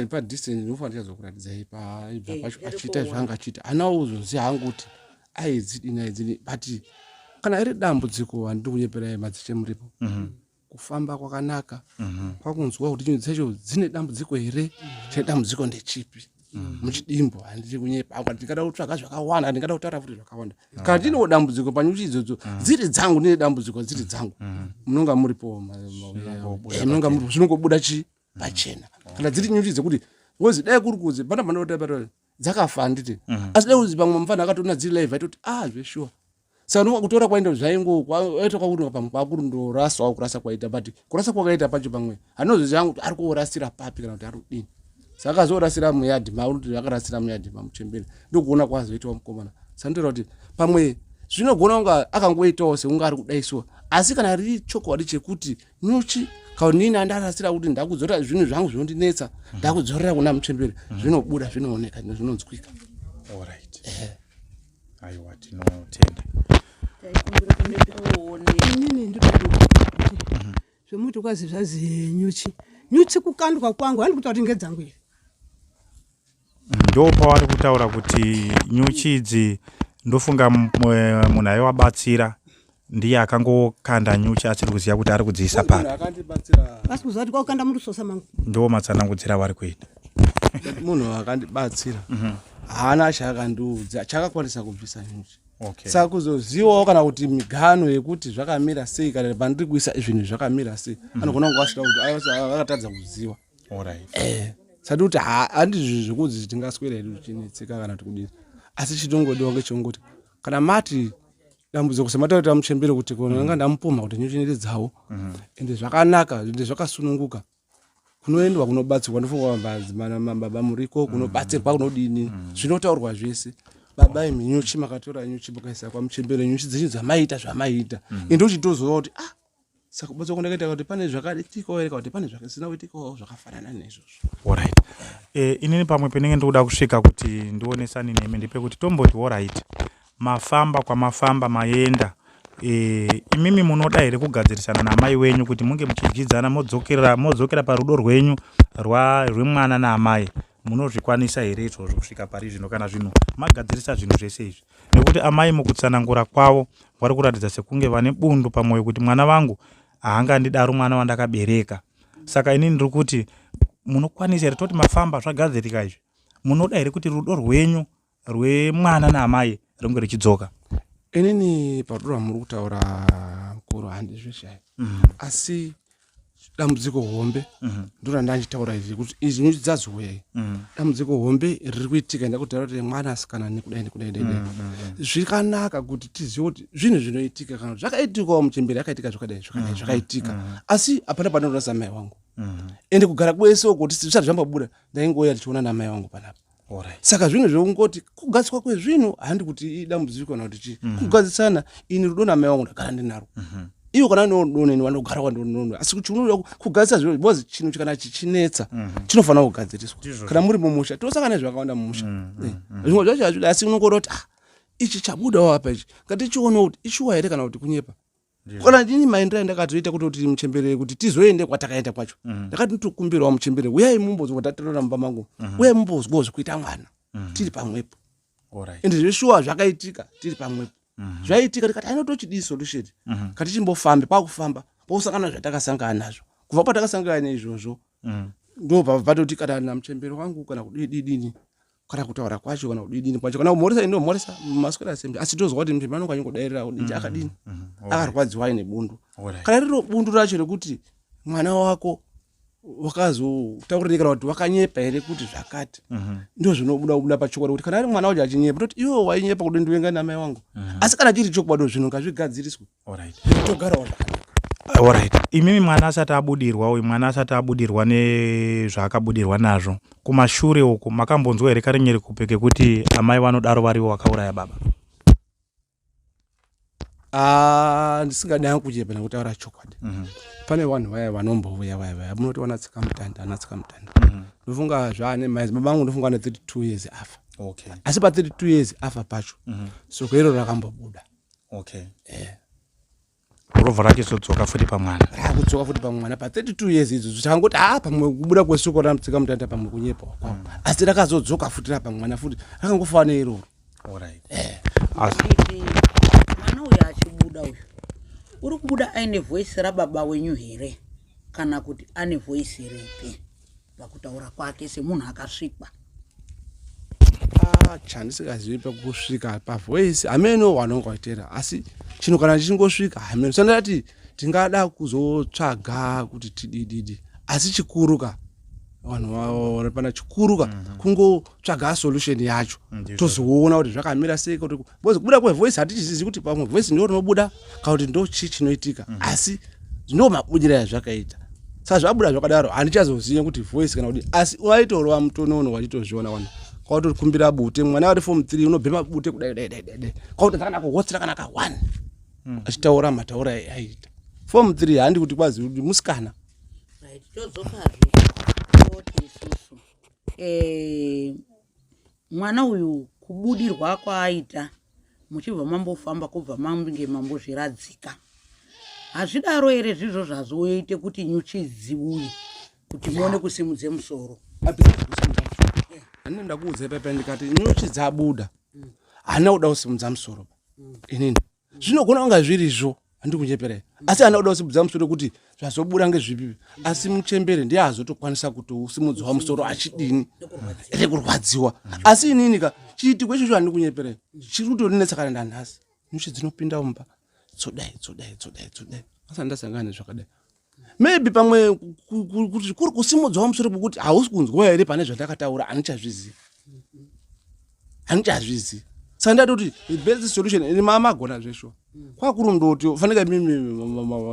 pa distance ndinofanira ndichazokuratidzai paibva pacho achiita zvaanga achiita. Haana kuzoziva hangu kuti aidzidini aidzidini but kana iri dambudziko handiri kunyeperai madzishe muripo. Kufamba kwakanaka kwakunzwa kuti chinhu dzacho dzine dambudziko here, chine dambudziko ndechipi. Muchidimbo handiri kunyepa hangu, ndingada kutsvaga zvakawanda, ndingada kutaura futi zvakawanda. Kana ndinewo dambudziko panyuchi idzodzo dziri dzangu, ndine dambudziko dziri dzangu, munonga muripo, munonga muripo, zvinongobuda chi pachena. Kana dziri nyuchi dzekuti ngozi dai kuri kuzi pana panoda dzakafa handiti, asi dai kuzi pamwe mufana akatoona dziri live aitoti zveshuwa. Saka ndinofunga kutora kwaenda zvaingo kwaita kwakuti pamwe kwakundorasawo kurasa kwaita, but kurasa kwakaita pacho pamwe anozoziva hangu kuti ari kuorasira papi kana kuti ari kudini. Saka akazorasira muyadhi mauri akarasira muyadhi mamuchembere ndokuona kwazoitawo mukomana. Saka ndinotaura kuti pamwe zvinogona kunge akangoitawo sekunge ari kudaisiwa, asi kana riri chokwadi chekuti nyuchi kana nini andarasira kuti ndakudzorera zvinhu zvangu zvinondinetsa, ndakudzorera kuna muchembere, zvinobuda, zvinooneka, zvinonzwika. Aiwa, tinotenda. Inini ndinoda zvemuti kwazi zvazi nyuchi. Nyuchi kukandwa kwangu handi kutaura kuti ngedzangu here. Ndo pavari kutaura kuti nyuchi idzi ndofunga munhu aiwabatsira ndiye akangokanda nyuchi asiri kuziva kuti ari kudziisa papi. Asi kuziva kuti kwakukanda murusosa mangu. Ndo matsanangudzira vari kuita. Munhu akandibatsira haana chaakandiudza chakakwanisa kubvisa nyuchi. Saka kuzozivawo kana kuti migano yekuti zvakamira sei kana pandiri kuisa zvinhu zvakamira sei, anogona kunge asina kuti akatadza kuziva. Sati kuti handizvo zvekuti tingaswera hedu tichinetseka kana kuti kudini, asi chinongodiwa ngechekungoti kana mati Dambudziko semataurira muchembere kuti kona ndanga ndamupomha kuti nyuchi ndedzawo ende zvakanaka ende zvakasununguka kunoendwa kunobatsirwa ndofunga baba muriko kunobatsirwa kunodini zvinotaurwa zvese baba imi nyuchi makatora nyuchi mukaisa kwamuchembere nyuchi dzenyu dzamaiita zvamaiita ende uchitozoona kuti ah saka kubatsirwa kwandakaita kuti pane zvakaitikawo here kana kuti pane zvisina kuitikawo zvakafanana neizvozvo. Alright. Eh, inini pamwe penenge ndikuda kusvika kuti ndionesane nemi ndepekuti tomboti alright mafamba kwamafamba maenda e, imimi munoda here kugadzirisana naamai wenyu kuti munge muchidyidzana modzokera modzokera parudo rwenyu rwemwana naamai munozvikwanisa here izvozvo kusvika pari zvino kana zvinhu magadzirisa zvinhu zvese izvi nekuti amai mukutsanangura kwavo vari kuratidza sekunge vane bundu pamwoyo kuti mwana vangu haangandidaro mwana wandakabereka saka inini ndiri kuti munokwanisa here toti mafamba zvagadzirika izvi munoda here kuti rudo rwenyu rwemwana naamai ringe richidzoka inini parudo rwamuri kutaura mukuru handizvishayi asi dambudziko hombe ndorandanditaura izvi kuti izvi nyuchi dzazouya dambudziko hombe riri kuitika ndakutaura kuti mwana asikana nekudai nekudai nekudai zvikanaka kuti tizive kuti zvinhu zvinoitika kana zvakaitikawo muchembere akaitika zvakadai zvakadai zvakaitika asi hapana panoona samai wangu ende kugara kwese uko zvisati zvambobuda ndaingouya tichiona namai wangu panapa. Saka zvinhu zvekungoti kugadziswa kwezvinhu handi kuti idambudziko kana kuti chii. Kugadzisana ini rudo namai vangu ndagara ndinarwo. Ivo kana vanewo rudo neni vanogara kwandinono asi chinoda kugadzisa zviro because chinhu kana chichinetsa chinofanira kugadziriswa. Kana muri mumusha tinosangana nezvakawanda mumusha. Zvimwe zvacho hazvidi asi unongoona kuti ah ichi chabudawo apa ichi ngatichionewo kuti ishuwa here kana kuti kunyepa. Kona ndini maendera ndakatoita kutoti muchembere kuti tizoende kwatakaenda kwacho. Ndakati nditokumbirawo muchembere uyai mumbozwa tatorora mumba mangu. Uyai mumbozwawo zvekuita mwana. Tiri pamwepo. Ende zveshuwa zvakaitika tiri pamwepo. Zvaitika tikati aino tochidii solution. Katichimbofambe kwakufamba posangana zvatakasangana nazvo. Kubva patakasangana neizvozvo ndo patoti kana namuchembere wangu kana kudididini kana kutaura kwacho kana kudidini kwacho kana kumhoresa ini ndomhoresa maswera sembe asi tozwa kuti muchembere anonga anyongodairira kudii akadini akarwadziwa aine bundu. Kana riro bundu racho rekuti mwana wako wakazotaurirei kana kuti wakanyepa here kuti zvakati ndo zvinobuda kubuda pachokwadi kuti kana ari mwana wacho achinyepa toti iwe wainyepa kuti ndivenga namai wangu asi kana chiri chokwadi zvinhu ngazvigadziriswe togarawo zvakanaka. Alright. Imimi mwana asati abudirwa uyu mwana asati abudirwa nezvaakabudirwa nazvo kumashure uku makambonzwa here karinyerekupe kekuti amai vanodaro varivo vakauraya baba? Ah, ndisingadi hangu kunyepa nekutaura chokwadi. Pane vanhu vaya vanombouya vaya vaya munoti vana tsikamutanda ana tsikamutanda. Ndofunga zvaane maizi baba vangu ndofunga ane 32 years afa. Asi pa 32 years afa pacho soko iro rakambobuda. Robva rachizodzoka futi pamwana. Rakudzoka futi pamwana pa 32 years idzodzo takangoti haa pamwe kubuda kwesoko ramutsika mutanda pamwe kunyepa kwavo. Asi rakazodzoka futi rapamwana futi rakangofanana neiroro. Asi mwana uyu achibuda uyu uri kubuda aine voice rababa wenyu here kana kuti ane voice ripi pakutaura kwake semunhu akasvikwa? Chandisingazivi pakusvika pavoice hameno wanonga waitera asi chinhu kana chichingosvika hameno sandati tingada kuzotsvaga kuti tidididi asi chikuru ka vanhu pana chikuru ka kungotsvaga solution yacho tozoona kuti zvakamira sei kuti because kubuda kwevoice hatichizivi kuti pamwe voice ndo rinobuda kana kuti ndo chii chinoitika asi ndo mabudira yazvakaita. Saka zvabuda zvakadaro handichazoziva kuti voice kana kuti asi waitorova mutonono wachitozviona wana kwautokumbira bute mwana vari form 3 unobhema bute kudai dai dai dai kwautoza kana kuhotsera kana ka 1 achitaura mataura aiita form 3 handi kuti kwazi musikana. Right, todzokazve toti isusu mwana uyu kubudirwa kwaaita muchibva mambofamba kubva mange mambozviradzika hazvidaro here zvizvo zvazoite kuti nyuchi dziuye kuti muone kusimudze musoro? Handina ndakuudza ipapa ndikati nyuchi dzabuda handina kuda kusimudza musoro inini zvinogona kunga zvirizvo handi kunyeperei asi handina kuda kusimudza musoro kuti zvazobuda ngezvipi asi muchembere ndiye azotokwanisa kutosimudzwa musoro achidini rekurwadziwa asi inini ka chiitiko ichocho handi kunyeperei chiri kutorinetsa kana ndanhasi nyuchi dzinopinda mumba dzodai dzodai dzodai dzodai asi handasangana nezvakadai maybe pamwe kuti kuri kusimudzwa musoro kwekuti hausi kunzwa here pane zvandakataura handichazvizivi handichazvizivi. Saka ndatoti the best solution ini mamagona zveshuwa kwakuri ndoti fanika imimi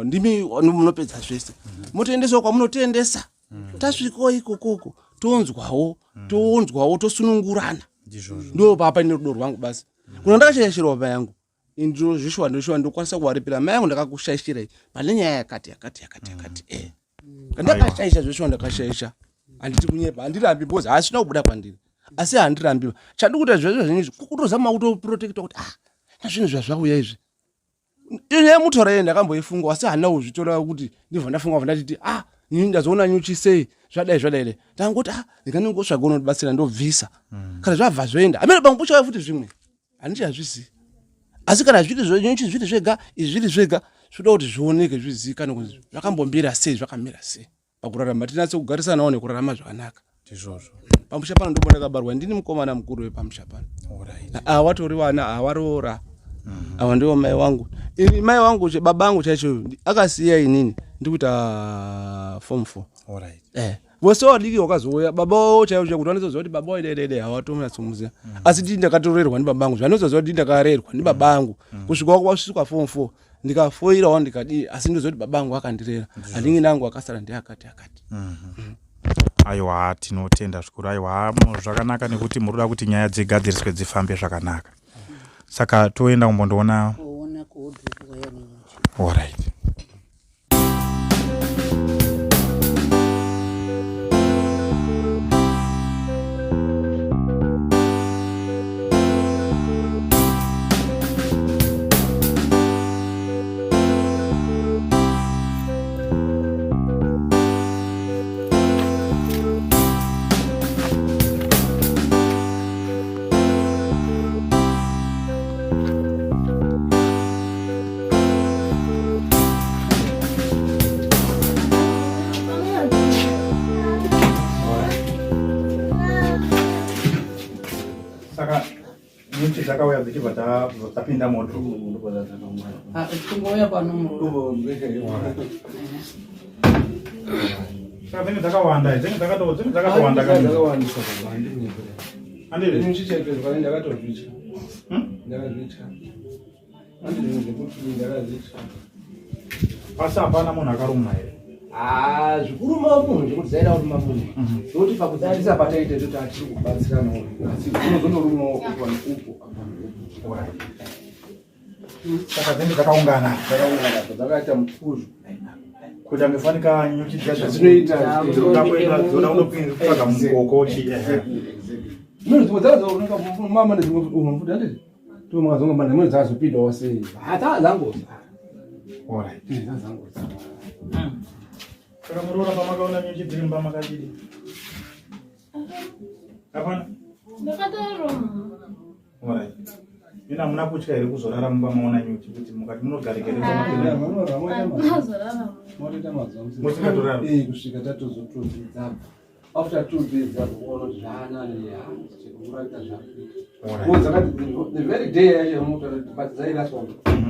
ndimi munopedza zvese motoendesawo kwamunotoendesa tasvikawo ikokoko tonzwawo tonzwawo tosunungurana ndo papa ine rudo rwangu basi kuna ndakashaishirwa baba yangu ndozvishuwa ndoshuwa ndokwanisa kuwaripira mai yangu ndakakushaishirai pane nyaya yakati yakati yakati yakati e ndakashaisha zveshuwa ndakashaisha handiti kunyepa handirambi because hasina kubuda kwandiri asi handirambi chandi kuita zvese zvinhu izvi kutozama kutoprotecta kuti ah nazvinhu zvazvauya izvi iyo nyaya yemutaura iye ndakamboifunga asi handina kuzvitora kuti ndibva ndafunga bva ndatiti ah ini ndazoona nyuchi sei zvadai zvadai dai ndangoti ah ndinganongotsvaga unotibatsira ndobvisa kana zvabva zvoenda amene pamwe pochauya futi zvimwe handichazvizivi asi kana zviri zvenyuchi zviri zvega izvi zviri zvega zvoda kuti zvioneke zvizivikanwe kunzi zvakambombira sei zvakamira sei pakurarama tinatse kugarisanawo nekurarama zvakanaka. Ndizvozvo. Pamusha pano ndipo ndakabarwa ndini mukomana mukuru wepamusha pano. Alright. Awatori vana awaroora. Awa ndiwo mai wangu. Ini mai wangu che baba angu chaicho akasiya inini ndikuita form 4. Alright. Eh. Vose vadiki wakazouya baba wavo chaivo chaivo kuti vanozoziva kuti baba waida ida ida hawatomunyatsomuziva. Asi ndini ndakatorerwa ndibaba angu. Zvanozoziva kuti ndini ndakarerwa ndibaba angu. Kusvika wasvika form 4 ndikafoirawo ndikadii asi ndoziva kuti baba angu akandirera. Handingi angu akasara ndiye akati akati. Aiwa tinotenda zvikuru. Aiwa zvakanaka nekuti muri kuda kuti nyaya dzigadziriswe dzifambe zvakanaka. Saka toenda kumbondoona. Kuona kuwardrobe kwaiva nenyuchi. Alright. Saka nyuchi dzakauya dzichibva dzapinda moto. Chingouya pano murume. Saka dzinenge dzakawanda, dzinenge dzakatowanda kani. Dzakawandisa baba handinyepe. Handiti? Nyuchi chaidzo ndakatozvitya. Ndakazvitya. Asi hapana munhu akarumwa here? Ah, zvikuruma munhu zvekuti dzaida kuruma munhu nokuti pakudzidzisa pataita toti atiri kubatsiranawo asi unozonorumawo upo neupo apa neupo Saka dzinenge dzakaungana. Dzakaungana dzakaita mupuzvu. Kuita ngefanika nyuchi dziya Zvadzinoita, dzinoda kuenda dzinoda kunopinda kutsvaga mukoko chi ehe. Dzimwe dzakazooneka mama nedzimwe umwe futi handiti? Tumwe mune dzazopindawo sei? Ah, dzangoza. Alright. Dzangoza. Saka muroora pamakaona nyuchi dziri mumba makadii? Hapana? Ndakatoroma. Alright. Ina hamuna kutya here kuzorara mumba maona nyuchi kuti mukati munogarika here pamapinda? Ndazorara. Musingatorara? Eh, kusvika tatozotodzidza. After 2 days apo kuona kuti zvaanani chekuraita zvakuita. Because dzakati the very day yacho yamunotaura kuti but dzairaswa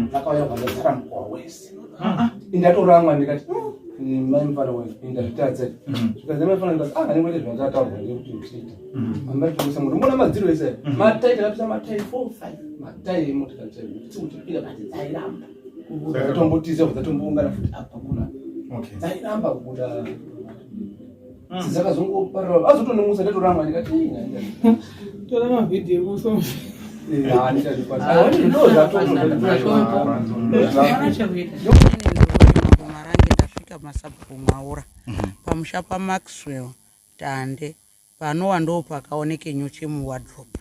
dzakauya kubva dzazara mukwa wese. Indatoramwa ndikati mai mufana wenyu indazvitadza. Zvikanzi mai mufana ndikati ah handingoite zvandataurwa ndekuti uchiita. Amba tikuisa moto mbona madziro ese aya. Matai takapisa matai 4 5 matai emotikari chaiwo kuti kuti pira but dzairamba. Dzatombotiza dzatomboungana futi apa kuna. Dzairamba kubuda. Dzakazongoparira azotondimusa ndatoramwa ndikati tora mavhidhiyo kuso Marange ndasvika masabhuku Mwaura pamusha paMaxwell Tande panowa ndo pakaoneke nyuchi muwardrobe.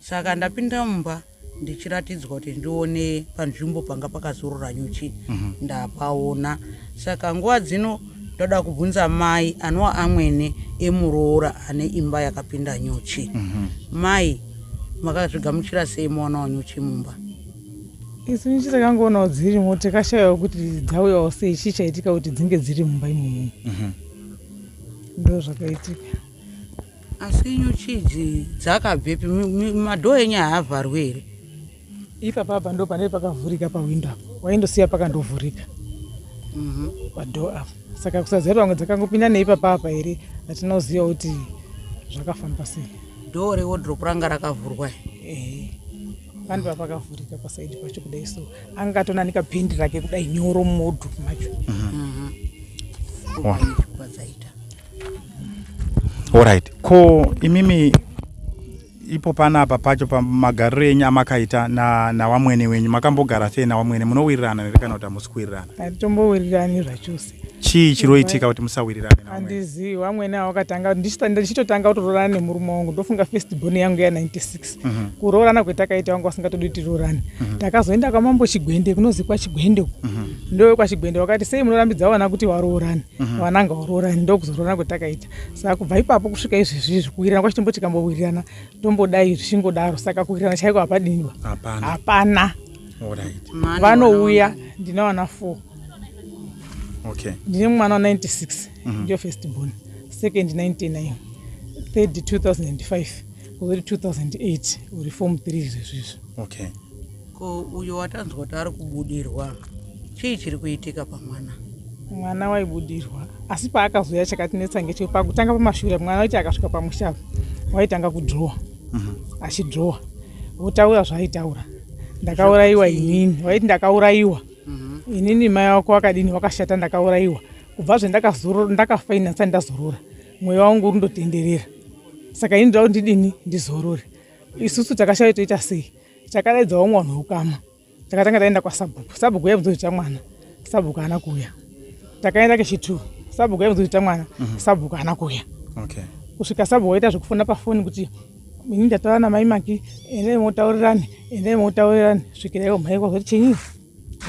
Saka ndapinda mumba ndichiratidzwa kuti ndione panzvimbo panga pakazorora nyuchi ndapaona. Saka nguva dzino ndoda kubvunza mai anova amwene emuroora ane imba yakapinda nyuchi. Mai makazvigamuchira sei maonawo nyuchi mumba? Isu nyuchi takangoonawo dzirimo takashayawo kuti dzauyawo sei chii chaitika kuti dzinge dziri mumba imomo. Ndo zvakaitika. Asi nyuchi idzi dzakabvepi? Madhoo enyu haavharwi here? Ipapa apa ndo pane pakavhurika pawindo apo, waindosiya pakandovhurika padhoo apo. Saka kusaziva kuti vamwe dzakangopinda neipapa apa here, hatina kuziva kuti zvakafamba sei. Dhoo rewardrobe ranga rakavhurwa here? Ehe. Pane papakavhurika pasaidi pacho kudai so anga atonanika pendi rake kudai nyoro mumodhu macho. Alright. Ko imimi ipo panapa pacho pamagariro enyu amakaita nawamwene wenyu makambogara sei nawamwene munowirirana here kana kuti hamusi kuwirirana? Hatitombowirirani zvachose. Chii chiroitika kuti musawirirane nawamwene? Handizivi vamwene avo vakatanga ndichitotanga kutoroorana nemurume wangu ndofunga first born yangu ya 96 mm -hmm. kuroorana kwetakaita wangu vasingatodi kuti tiroorane mm -hmm. takazoenda kwamambo Chigwende kunozi kwaChigwende uku mm -hmm. ndowe kwaChigwende wakati sei munorambidza vana kuti varoorane mm -hmm. vana ngawaroorane ndokuzoroorana kwetakaita saka kubva ipapo kusvika izvezvi izvi kuwirirana kwacho tomboti tikambowirirana tombodai zvichingodaro saka kuwirirana chaiko hapadiniwa hapana vanouya ndine vana 4 okay. ndine mwana wa 96 mm -hmm. ndiyo first born second 99 third 2005 kuzoti 2008 uri form 3 izvezvizvi okay. Ko uyo watanzwa kuti ari kubudirwa chii chiri kuitika pamwana? Mwana waibudirwa asi paakazouya chakatinetsa ngeche pakutanga pamashure mwana waiti akasvika pamusha apa waitanga kudrowa mm -hmm. achidrowa votaura zvaaitaura ndakaurayiwa inini waiti ndakaurayiwa mm -hmm. inini mai wako wakadini wakashata ndakaurayiwa kubva zvendakazorora ndakafa ini handisati ndazorora mweya wangu uri ndotenderera saka ini ndoda kuti ndidini ndizorore isusu takashaya toita sei Takadaidza vamwe vanhu veukama takatanga taenda kwasabhuku sabhuku yaibvunza mwana sabhuku haana kuuya takaenda kechitu sabhuku yaibvunza mwana mhm. sabhuku haana kuuya okay. kusvika sabhuku waita zvekufona pafoni kuti ini ndataura namai maki endai motaurirane endai motaurirane svikira ivo mhai kwazoti chinyi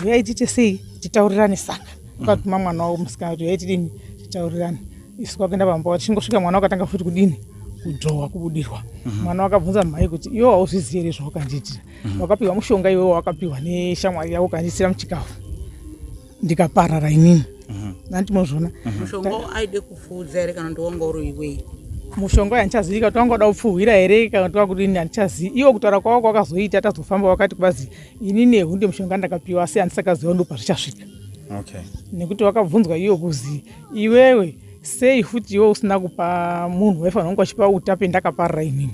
huyai tiite sei titaurirane saka ukatuma mwana wavo musikana kuti huyai tidini titaurirane isu kwakuenda pamba tichingosvika mwana wakatanga futi kudini kudzowa kubudirwa mhm. mwana wakabvunza mhai kuti iwe hauzvizivi here zvawakandiitira mhm. wakapiwa mushonga iwewe wakapiwa neshamwari yako ukandiisira muchikafu ndikaparara inini mhm. nanti mozvona mushonga aide kupfuudza here kana kuti wanga uri iwei mushonga uyu handichazivi kana kuti wanga uda kupfuhwira here kana kuti wakudini handichazivi iwo kutaura kwavo kwakazoita tazofamba wakati kubazi inini ehunde mushonga ndakapiwa asi handisakaziva ndo pazvichasvika okay. nekuti wakabvunzwa iyo kuzi iwewe sei futi iwe usina kupa munhu waifanira kunge uchipa uta pendakaparira inini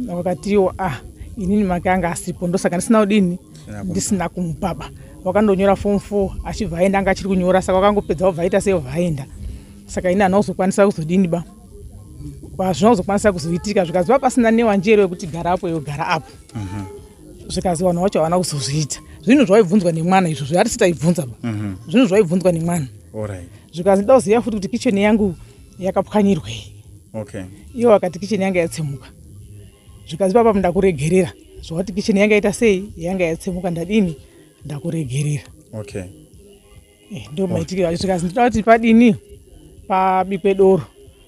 wakatiwo ah inini make anga asipo ndosaka ndisina kudini ndisina kumupaba wakandonyora form four achibva aenda anga achiri kunyora saka wakangopedza wobva aita sei wobva aenda saka ini hana kuzokwanisa kuzodini ba hazvina kuzokwanisa kuzoitika zvikaziva pasina newanjero yekuti gara apo iwe gara apo mhm. zvikazi vanhu vacho havana kuzozviita zvinhu zvaibvunzwa nemwana izvozvo hatisi taibvunza ba mhm. zvinhu zvaibvunzwa nemwana zvikazi ndoda kuziva futi kuti kitchen yangu yakapwanyirwei okay. iwo vakati kitchen yanga yatsemuka zvikazi papa ndakuregerera zvawati kitchen yanga ita sei yanga yatsemuka ndadini ndakuregerera okay. Eh, ndo maitikiro acho zvikazi ndoda kuti padini pabikwe doro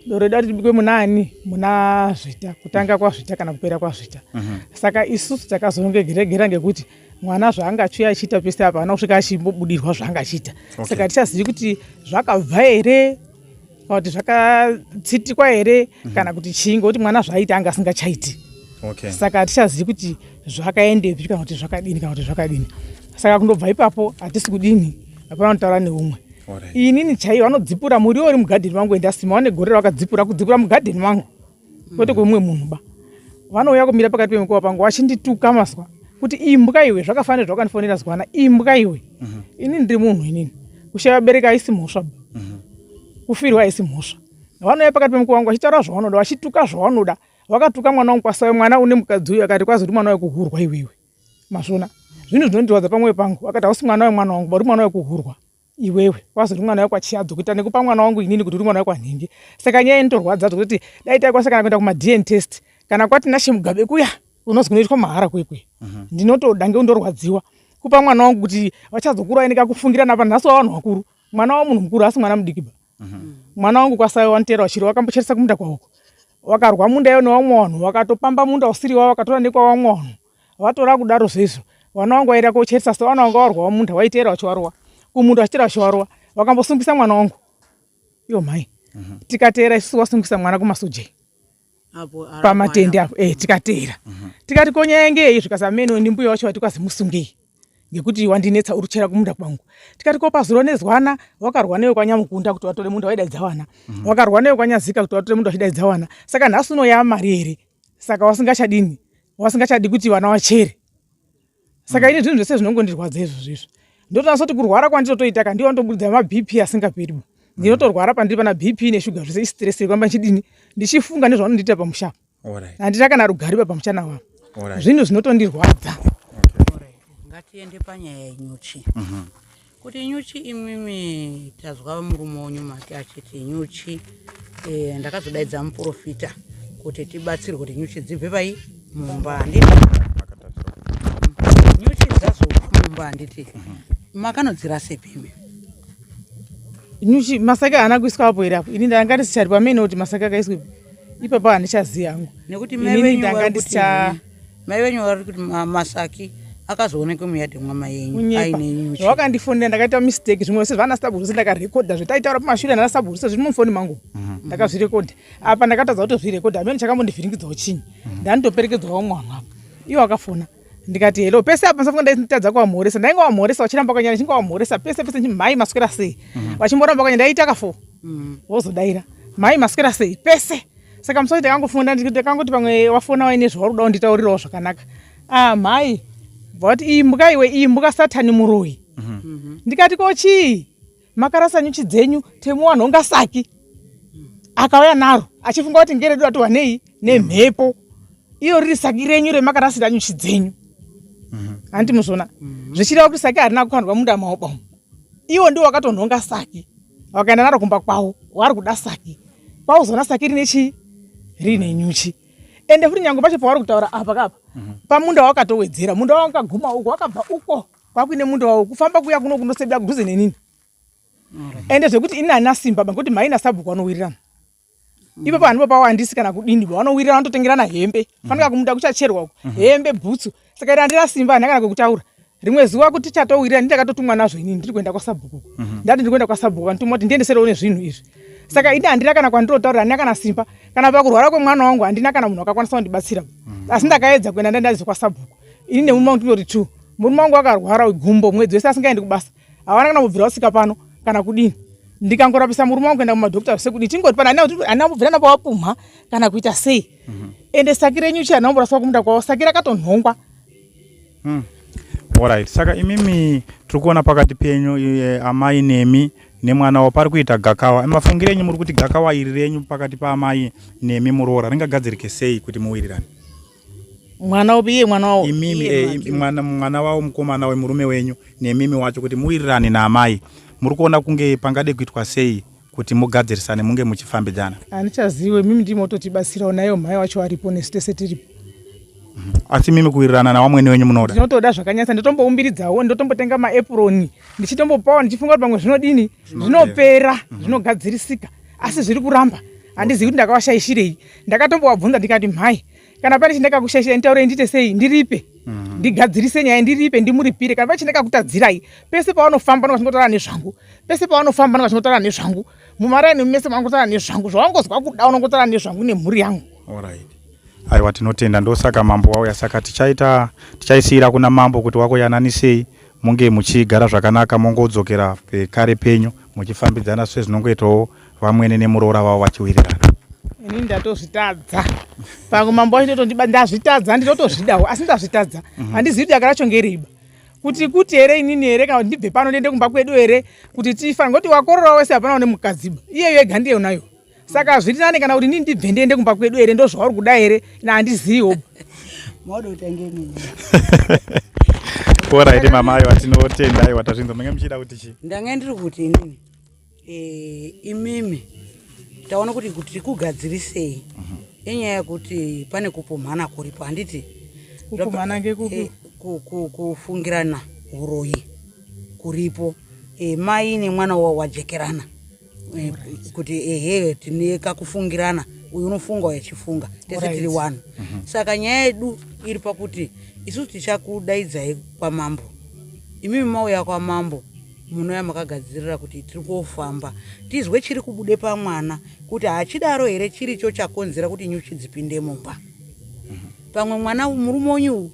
doro ida kuti ribikwe munaani muna zvita kutanga kwazvita kana kupera kwazvita mhm. saka isusu takazongegeregera ngekuti mwana zvaanga achiuya achiita pese apa ana kusvika achimbobudirwa zvaanga achiita saka tichazivi kuti zvakabva here kana kuti zvakatsitikwa here mhm. kana kuti chii ngekuti mwana zvaaita anga asingachaiti okay. saka hatichazivi kuti zvakaendepi kana kuti zvakadini kana kuti zvakadini saka kundobva ipapo hatisi kudini hapana kutaura neumwe inini chaiyo vanodzipura muriwo uri mugadheni mangu endasima vane gore ravakadzipura kudzipura mugadheni mangu kwete kwemumwe munhu ba vanouya kumira pakati pemukova pangu vachindituka mazwa kuti imbwa iwe zvakafanira zvawakandifonera zwana imbwa iwe mhm. inini ndiri munhu inini kushaya vabereki haisi mhosva ba mhm. kufirwa haisi mhosva vanouya pakati pemukova wangu vachitaura zvavanoda vachituka zvavanoda vakatuka mwana wangu kwasawe mwana une mukadzi uyu akati kwazi uri mwana wekuhurwa iwewe mazvona zvinhu zvinondirwadza pamwoyo pangu akati hausi mwana wemwana wangu ba uri mwana wekuhurwa iwewe wazoti mwana wekwachiyadzo kuita nekupa mwana wangu inini kuti uri mwana wekwanhingi saka nyaya inotorwadza zvekuti dai taikwanisa kana kuenda kumadn test kana kwati nashe mugabe kuya unozi kunoitwa mahara kwekwe mhm. ndinotoda ngeundorwadziwa kupa mwana wangu kuti vachazokura aine kakufungira napa nhasi wavanhu vakuru mwana wamunhu mukuru asi mwana mudiki ba mhm. mwana wangu kwasaiwa wanotera wachiri wakambocheresa kumunda kwawoko wakarwa munda iyo newamwe vanhu wakatopamba munda usiri wavo wakatora nekwawamwe vanhu vatora kudaro zvezvo vana vangu vaida kocheresa so vana vangu varwawo munda waiteera vachiwarowa kumunda vachiteera vachiwarowa vakambosungisa mwana wangu iyo mhai mhm. tikateera isusu wasungisa mwana kumasojei pamatende apo eh, tikateera mhm. tikati ko nyaya ngei zvikazi ameno ndimbuya wacho vati kwazi musungei ngekuti wandinetsa uri kuchera kumunda kwangu tikati ko pazuro nezwana wakarwa newe kwanyamukunda kuti watore munda waidaidza wana mhm. wakarwa newe kwanyazika kuti watore munda wachidaidza wana saka nhasi unoyaa mari here saka wasingachadini wasingachadi kuti vana wachere Saka ini zvinhu zvese zvinongondirwadza izvozvo izvo. Ndotonasa kuti kurwara kwandinotoita ka ndiwo ndobudza maBP asingaperi ba. Ndinotorwara pandiri pana BP neshuga zvese istress yekuramba ndichidini ndichifunga nezvavanondiita pamusha. Handina kana rugare ba pamuchana wavo. Zvinhu zvinotondirwadza. Ngatiende panyaya yenyuchi. Kuti nyuchi imimi tazwa murume wenyu mati achiti nyuchi e, ndakazodaidza muprofita kuti tibatsirwe kuti nyuchi dzibve pai mumba handiti nyuchi dzazobva mumba handiti makanodzirasepi imi Nyuchi masaka haana kuiswa apo here apo ini ndanga ndisichari pamene kuti masaka akaiswa ipapo handichazivi hangu nekuti mai venyu ndanga ndisicha Mai venyu vari kuti masaki akazoonekwa muyadhi mwamai yenyu aine nyuchi. Wakandifonera ndakaita mistake zvimwe zvese zvana sabhuku zvese ndakarekodha zvetaitaura pamashure nana sabhuku zvese zviri mufoni mangu. Mhm. Ndakazvirekodha. Apa ndakatadza kutozvirekodha amene chakambondivhiringidzawo chinyi. Mhm. Ndandoperekedzwa vamwe vanhu apa. Iwo akafona. Ndikati hello pese apa musafunga ndaitadza kuvamhoresa. Ndainge wamhoresa vachiramba kwanyana ndichinge wamhoresa pese pese mhai maswera sei. Mhm. Vachimboramba kwanyana ndaita kafo. Vozodaira. Mhai maswera sei pese. Saka musi wacho takangofona ndakangoti pamwe wafona waine zvauri kuda kunditaurirawo zvakanaka. Ah mhai bva vati imbwa iwe imbwa satani muroyi. Mm -hmm. Ndikati ko chii? Makarasa nyuchi dzenyu temu wanhonga saki. Akauya naro achifunga kuti ngeredu ratohwa nei nemhepo. Iyo riri saki renyu remakarasira nyuchi dzenyu. Mm -hmm. Hanti muzvona. Mm -hmm. Zvichireva kuti saki harina kukandwa munda maoba umu. Iwo ndiwo wakatonhonga saki. Wakaenda naro kumba kwavo wari kuda saki. Kwauzoona saki rine chii rine nyuchi ende futi nyange pacho pavari kutaura apa kapa mm -hmm. pamunda wakatowedzera munda wakaguma uko wakabva uko kwakuine munda wawo kufamba kuya kuno kunosebera kudhuze nenini ende zvekuti ini handina simba ba ngekuti mhai nasabhuku vanowirirana mm. ipapo handipo pawandisi kana kudini ba vanowirirana vanototengerana hembe mm. fanika kumunda kuchacherwa uko mm -hmm. hembe bhutsu saka ini handina simba handina kana kwekutaura rimwe zuva kuti tichatowirirana ndakatotumwa nazvo inini ndiri kuenda kwasabhuku mhm. ndati ndiri kuenda kwasabhuku vanditumwa kuti ndiendeserewo nezvinhu izvi saka ini handina kana kwandirotaurira handina kana simba kana pakurwara kwemwana wangu handina kana munhu akakwanisa kundibatsira mhm. asi ndakaedza kuenda ndandazi kwasabhuku ini nemurume wangu titori two murume wangu akarwara gumbo mwedzi wese asingaendi kubasa hawana kana kubvira wasvika pano kana kudini ndikangorapisa murume wangu kuenda kumadhokta zvese kudini tingoti pana handina kubvira napawapumha kana kuita sei mhm. ende saki renyu chi handina kumboraswa kumunda kwavo saki rakatonhongwa Alright, saka imimi tiri kuona pakati penyu eh, amai nemi nemwana wavo pari kuita gakawa. Mafungiro enyu muri kuti gakawa iri renyu pakati paamai nemi muroora ringagadzirike sei kuti muwirirane? Mwana upi iye mwana wavo? Imimi eh, mwana mwana wavo mukomana wemurume wenyu nemimi wacho kuti muwirirane naamai. Muri kuona kunge pangade kuitwa sei kuti mugadzirisane munge muchifambidzana? Handichaziwe, mimi ndimi mototibatsirawo naiwo mhai wacho aripo nesu tese tiripo. Asi mimi kuwirirana nawamwene wenyu munoda? Ndinotoda zvakanyanyisa, ndotomboumbiridzawo, ndotombotenga maepuroni ndichitombopawo ndichifunga kuti pamwe zvinodini zvinopera mhm. zvinogadzirisika, asi zviri kuramba. Handizivi kuti ndakavashaishirei. Ndakatombovabvunza ndikati mhai, kana pane chandakakushaishirai nditaurei ndiite sei ndiripe mhm. ndigadzirise nyaya ndiripe ndimuripire kana pane chandakakutadzirai pese pavanofamba vanonga vachingotaura nezvangu pese pavanofamba vanonga vachingotaura nezvangu mumaraini mese vanongotaura nezvangu zvavangozwa kuda unongotaura nezvangu nemhuri yangu Alright. Aiwa tinotenda ndosaka mambo wauya saka tichaita tichaisiyira kuna mambo kuti wakoyananisei munge muchigara zvakanaka mongodzokera pekare penyu muchifambidzana sezvinongoitawo vamwene nemuroora vavo vachiwirirana. Ini ndatozvitadza pamwe mambo wacho ndotondiba ndazvitadza ndinotozvidawo asi ndazvitadza mhm. handizivi kuti daka racho ngeriba kuti kuti here inini here kana kuti ndibve pano ndiende kumba kwedu here kuti tifa ngokuti wakorora wese hapana une mukadziba iyeyo ega ndiye unayo saka zviri nani kana kuti inini ndibve ndiende kumba kwedu here ndozvauri kuda here na handiziviwo Alright mama aiwa tinotenda aiwa tazvinzwa menge muchida kuti chii ndange ndiri kuti inini eh, imimi taona kuti kuti tikugadzirisei mhm. inyaya yekuti pane kupumhana kuripo handiti kupumhana ngekupi eh, kufungirana uroyi kuripo eh, mai nemwana wavo wajekerana Eh, kuti ehe tine kakufungirana uyu unofunga uyu achifunga tese tiri wanhu mhm. saka nyaya yedu iri pakuti isusu tichakudaidzai kwamambo imimi mauya kwamambo munouya makagadzirira kuti tiri kofamba tizwe chiri kubude pamwana kuti hachidaro here chiricho chakonzera kuti nyuchi dzipinde mumba mhm. pamwe mwana murume wenyu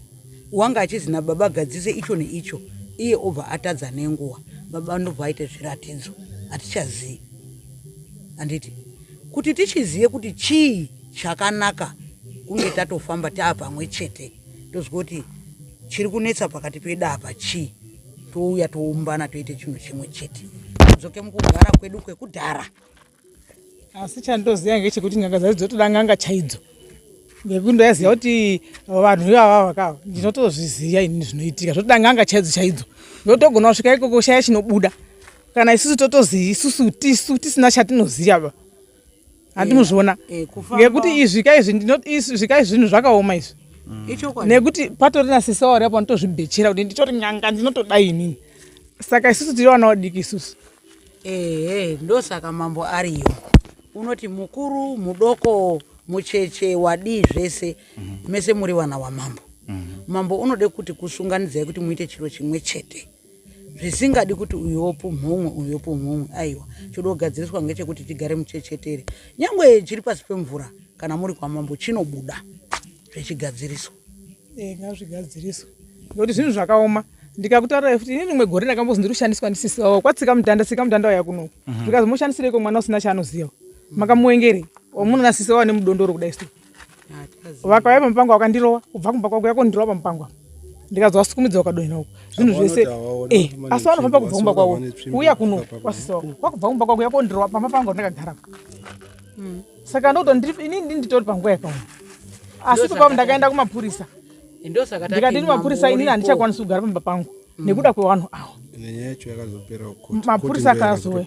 wanga achizi nababa gadzise icho neicho iye obva atadza nenguva baba ndobva aite zviratidzo hatichazii handiti kuti tichizive kuti chii chakanaka kunge tatofamba taa pamwe chete tozwa kuti Chiri kunetsa pakati pedu apa chii? Touya toumbana toite chinhu chimwe chete, tudzoke mukugara kwedu kwekudhara. Asi chandoziva ngechekuti n'anga dzacho dzotoda n'anga chaidzo, ngekuti ndoyaziva kuti vanhu ivava vakava, ndinotozviziva inini zvinoitika, zvotoda n'anga chaidzo chaidzo, ndotogona kusvika ikoko shaya chinobuda. Kana isusu totoziva isusu tisu tisina chatinoziva ba, handimuzviona ngekuti izvi ka izvi izvi ka zvinhu zvakaoma izvi. Nekuti patori nasisi wauri apo ndotozvibhechera kuti nditori n'anga, ndinotoda inini. Saka isusu tiri vana vadiki isusu. Ehe, ndosaka mambo ariyo. Unoti mukuru, mudoko, mucheche, wadii zvese, mese muri vana wamambo. Mambo unode kuti kusunganidzai kuti muite chiro chimwe chete. Zvisingadi kuti uyu wopumhumwe, uyu wopumhumwe. Aiwa, choda kugadziriswa ngechekuti tigare muchechetere. Nyangwe chiri pasi pemvura, kana muri kwamambo chinobuda zvichigadziriswa. Eh, ngazvigadziriswe ngekuti zvinhu zvakaoma. Ndikakutaurirai futi, ini rimwe gore ndakambozi ndiri kushandiswa ndisisi wavo kwatsika mutanda, tsika mutanda waya kuno. Zvikazi moshandisireiko mwana usina chaanoziva? Makamuwengerei? Wamunoona sisi wavo nemudondoro kudai so. Vakauya pamupango vakandirova kubva kumba kwako yakondirova pamupango apa. Ndikazwa wasukumidza wakadonha uko. Zvinhu zvese. Asi vanofamba kubva kumba kwavo kuuya kuno kwasisi wavo. Kwakubva kumba kwako yakondirova pamba pangu ndakagara. Saka ndoto ndiri ini nditori panguva yakaoma. Asi ipapo ndakaenda kumapurisa. Ndosaka tati Ndikati mapurisa, mambo inini uripo. handichakwanisi kugara pamba pangu nekuda kwevanhu ava. Nenyaya yacho yakazopera kukoti. Mapurisa akazouya.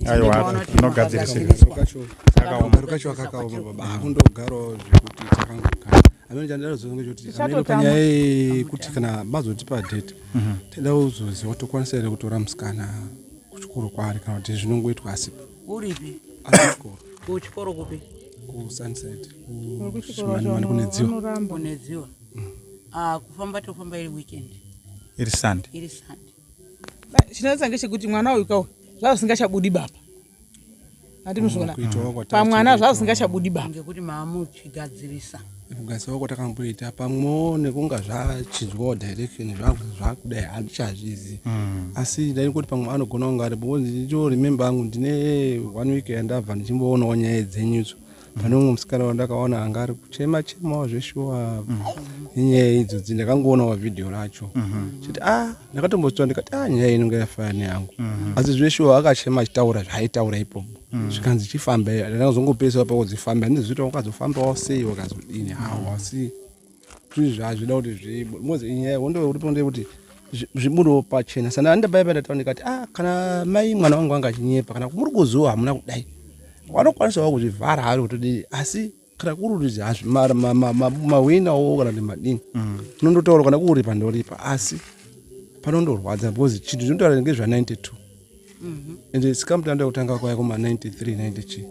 Aiwa, tinogadzirisika. Karo kacho akakaoma baba, akundogarawo zvekuti takangogara. Amene chandazoona ngechekuti amene Tichatotama. panyaya yekuti kana mazotipa date, toda kuzoziva tokwanisa here kutora musikana kuchikoro kwaari, kana kuti zvinongoitwa asipo. Uripi? Ari kuchikoro. Kuchikoro kupi? KuSunside. Kuchikoro Kuchimanimani kunedziwa. vanoramba. Kunedziwa. Ah, kufamba tofamba iri weekend. Iri Sunday. Iri Sunday. Chinonetsa ngechekuti mwana uyu kauyu zvazvisingachabudi baba, handimuzviona Kuitawo kwatati pamwana zvazvisingachabudi baba. Ngekuti maamuchigadzirisa. Kugadzirwa kwatakamboita pamwewo nekunga zvachinjwawo direction, zvakudai handichazvizi, asi ndaingoti pamwe anogona kunge ari, because ndichoremember angu ndine one week yandabva ndichimboonawo nyaya dzenyu idzo. Pane umwe musikana wandakaona anga ari kuchema chemawo zveshuwa nenyaya idzodzi. Ndakangoonawo vhidhiyo racho chiti a ndakatombotsva ndikati a nyaya inonge yafaya neyangu, asi zveshuwa akachema achitaura zvaaitaura ipopo. Zvikanzi chifambe, ndakazongopedzisira pakudzifamba, handizviti wakazofambawo sei, wakazodini hawo, asi zvinhu zvazvida kuti zvibude nyaya hondo uripo ndeyekuti zvibudewo pachena. Sana handabaipa ndataura ndikati a kana mai mwana wangu anga achinyepa, kana muri kuziva hamuna kudai, vanokwanisawo kuzvivhara hari kutodii, asi kana kuri kuti mawinawo kana kuti madini, unondotaura kana kuripa ndoripa, asi panondorwadza because chinhu chinotaura ngezva 92 ende sikamutanda kutanga kwaya kuma 93 90 chi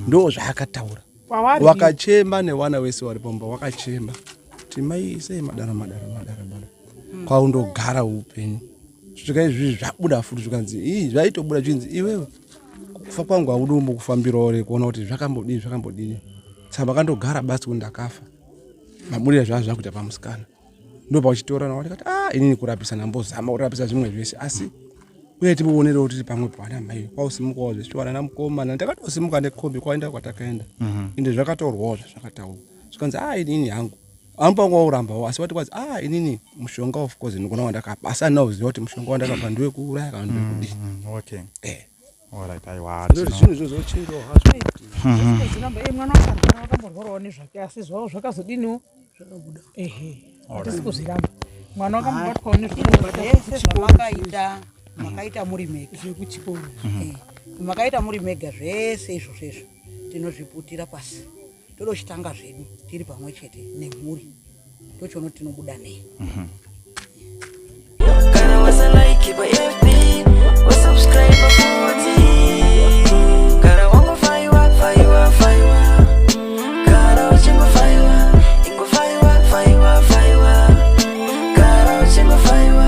ndo zvaakataura. Kwavari. Wakachema nevana wese vari pamba, wakachema kuti mai sei madaro madaro madaro madaro kwaundogara upenyu svika izvizvi zvabuda futi, zvikanzi ii zvaitobuda chinzi iwewe kufa kwangu haudi kumbokufambirawo re kuona kuti zvakambodini zvakambodini. Saka makandogara basi kuti ndakafa, mabudira zvaa zvakuita pamusikana ndopachitorana. Ndikati a inini kurapisa ndambozama kurapisa zvimwe zvese, asi uye timuonerewo tiri pamwepo ana mai kwausimukawo zveshuwa nana mukomana. Ndakatosimuka nekombi kwaenda kwatakaenda, ende zvakatorwawo zvazvakataurwa, zvikanzi a inini hangu amupangu waurambawo, asi wati kwazi a inini mushonga of course ndikona wandakapa, asi andina kuziva kuti mushonga wandakapa ndewekuuraya kana ndewekudii. Okay. Alright, aiwa. Ndoti zvinhu zvozochinjawo hazvo. Zviramba, mwana wakarwara, wakamborwarawo nezvake, asi zvavo zvakazodiniwo? Zvakabuda. Ehe, hatisi kuzviramba, mwana wakambobatwawo nezvekubata. Zvese zvamakaita makaita muri mega. Zvekuchikoro. Makaita muri mega zvese izvozvo izvo tinozviputira pasi, todochitanga zvedu tiri pamwe chete nemhuri, tochiona kuti tinobuda nei. Kana wasalike pa FB, wasubscribe futi. Kana wangofaiwa, faiwa, faiwa. Kana uchingofaiwa, ingofaiwa, faiwa, faiwa. Kana uchingofaiwa.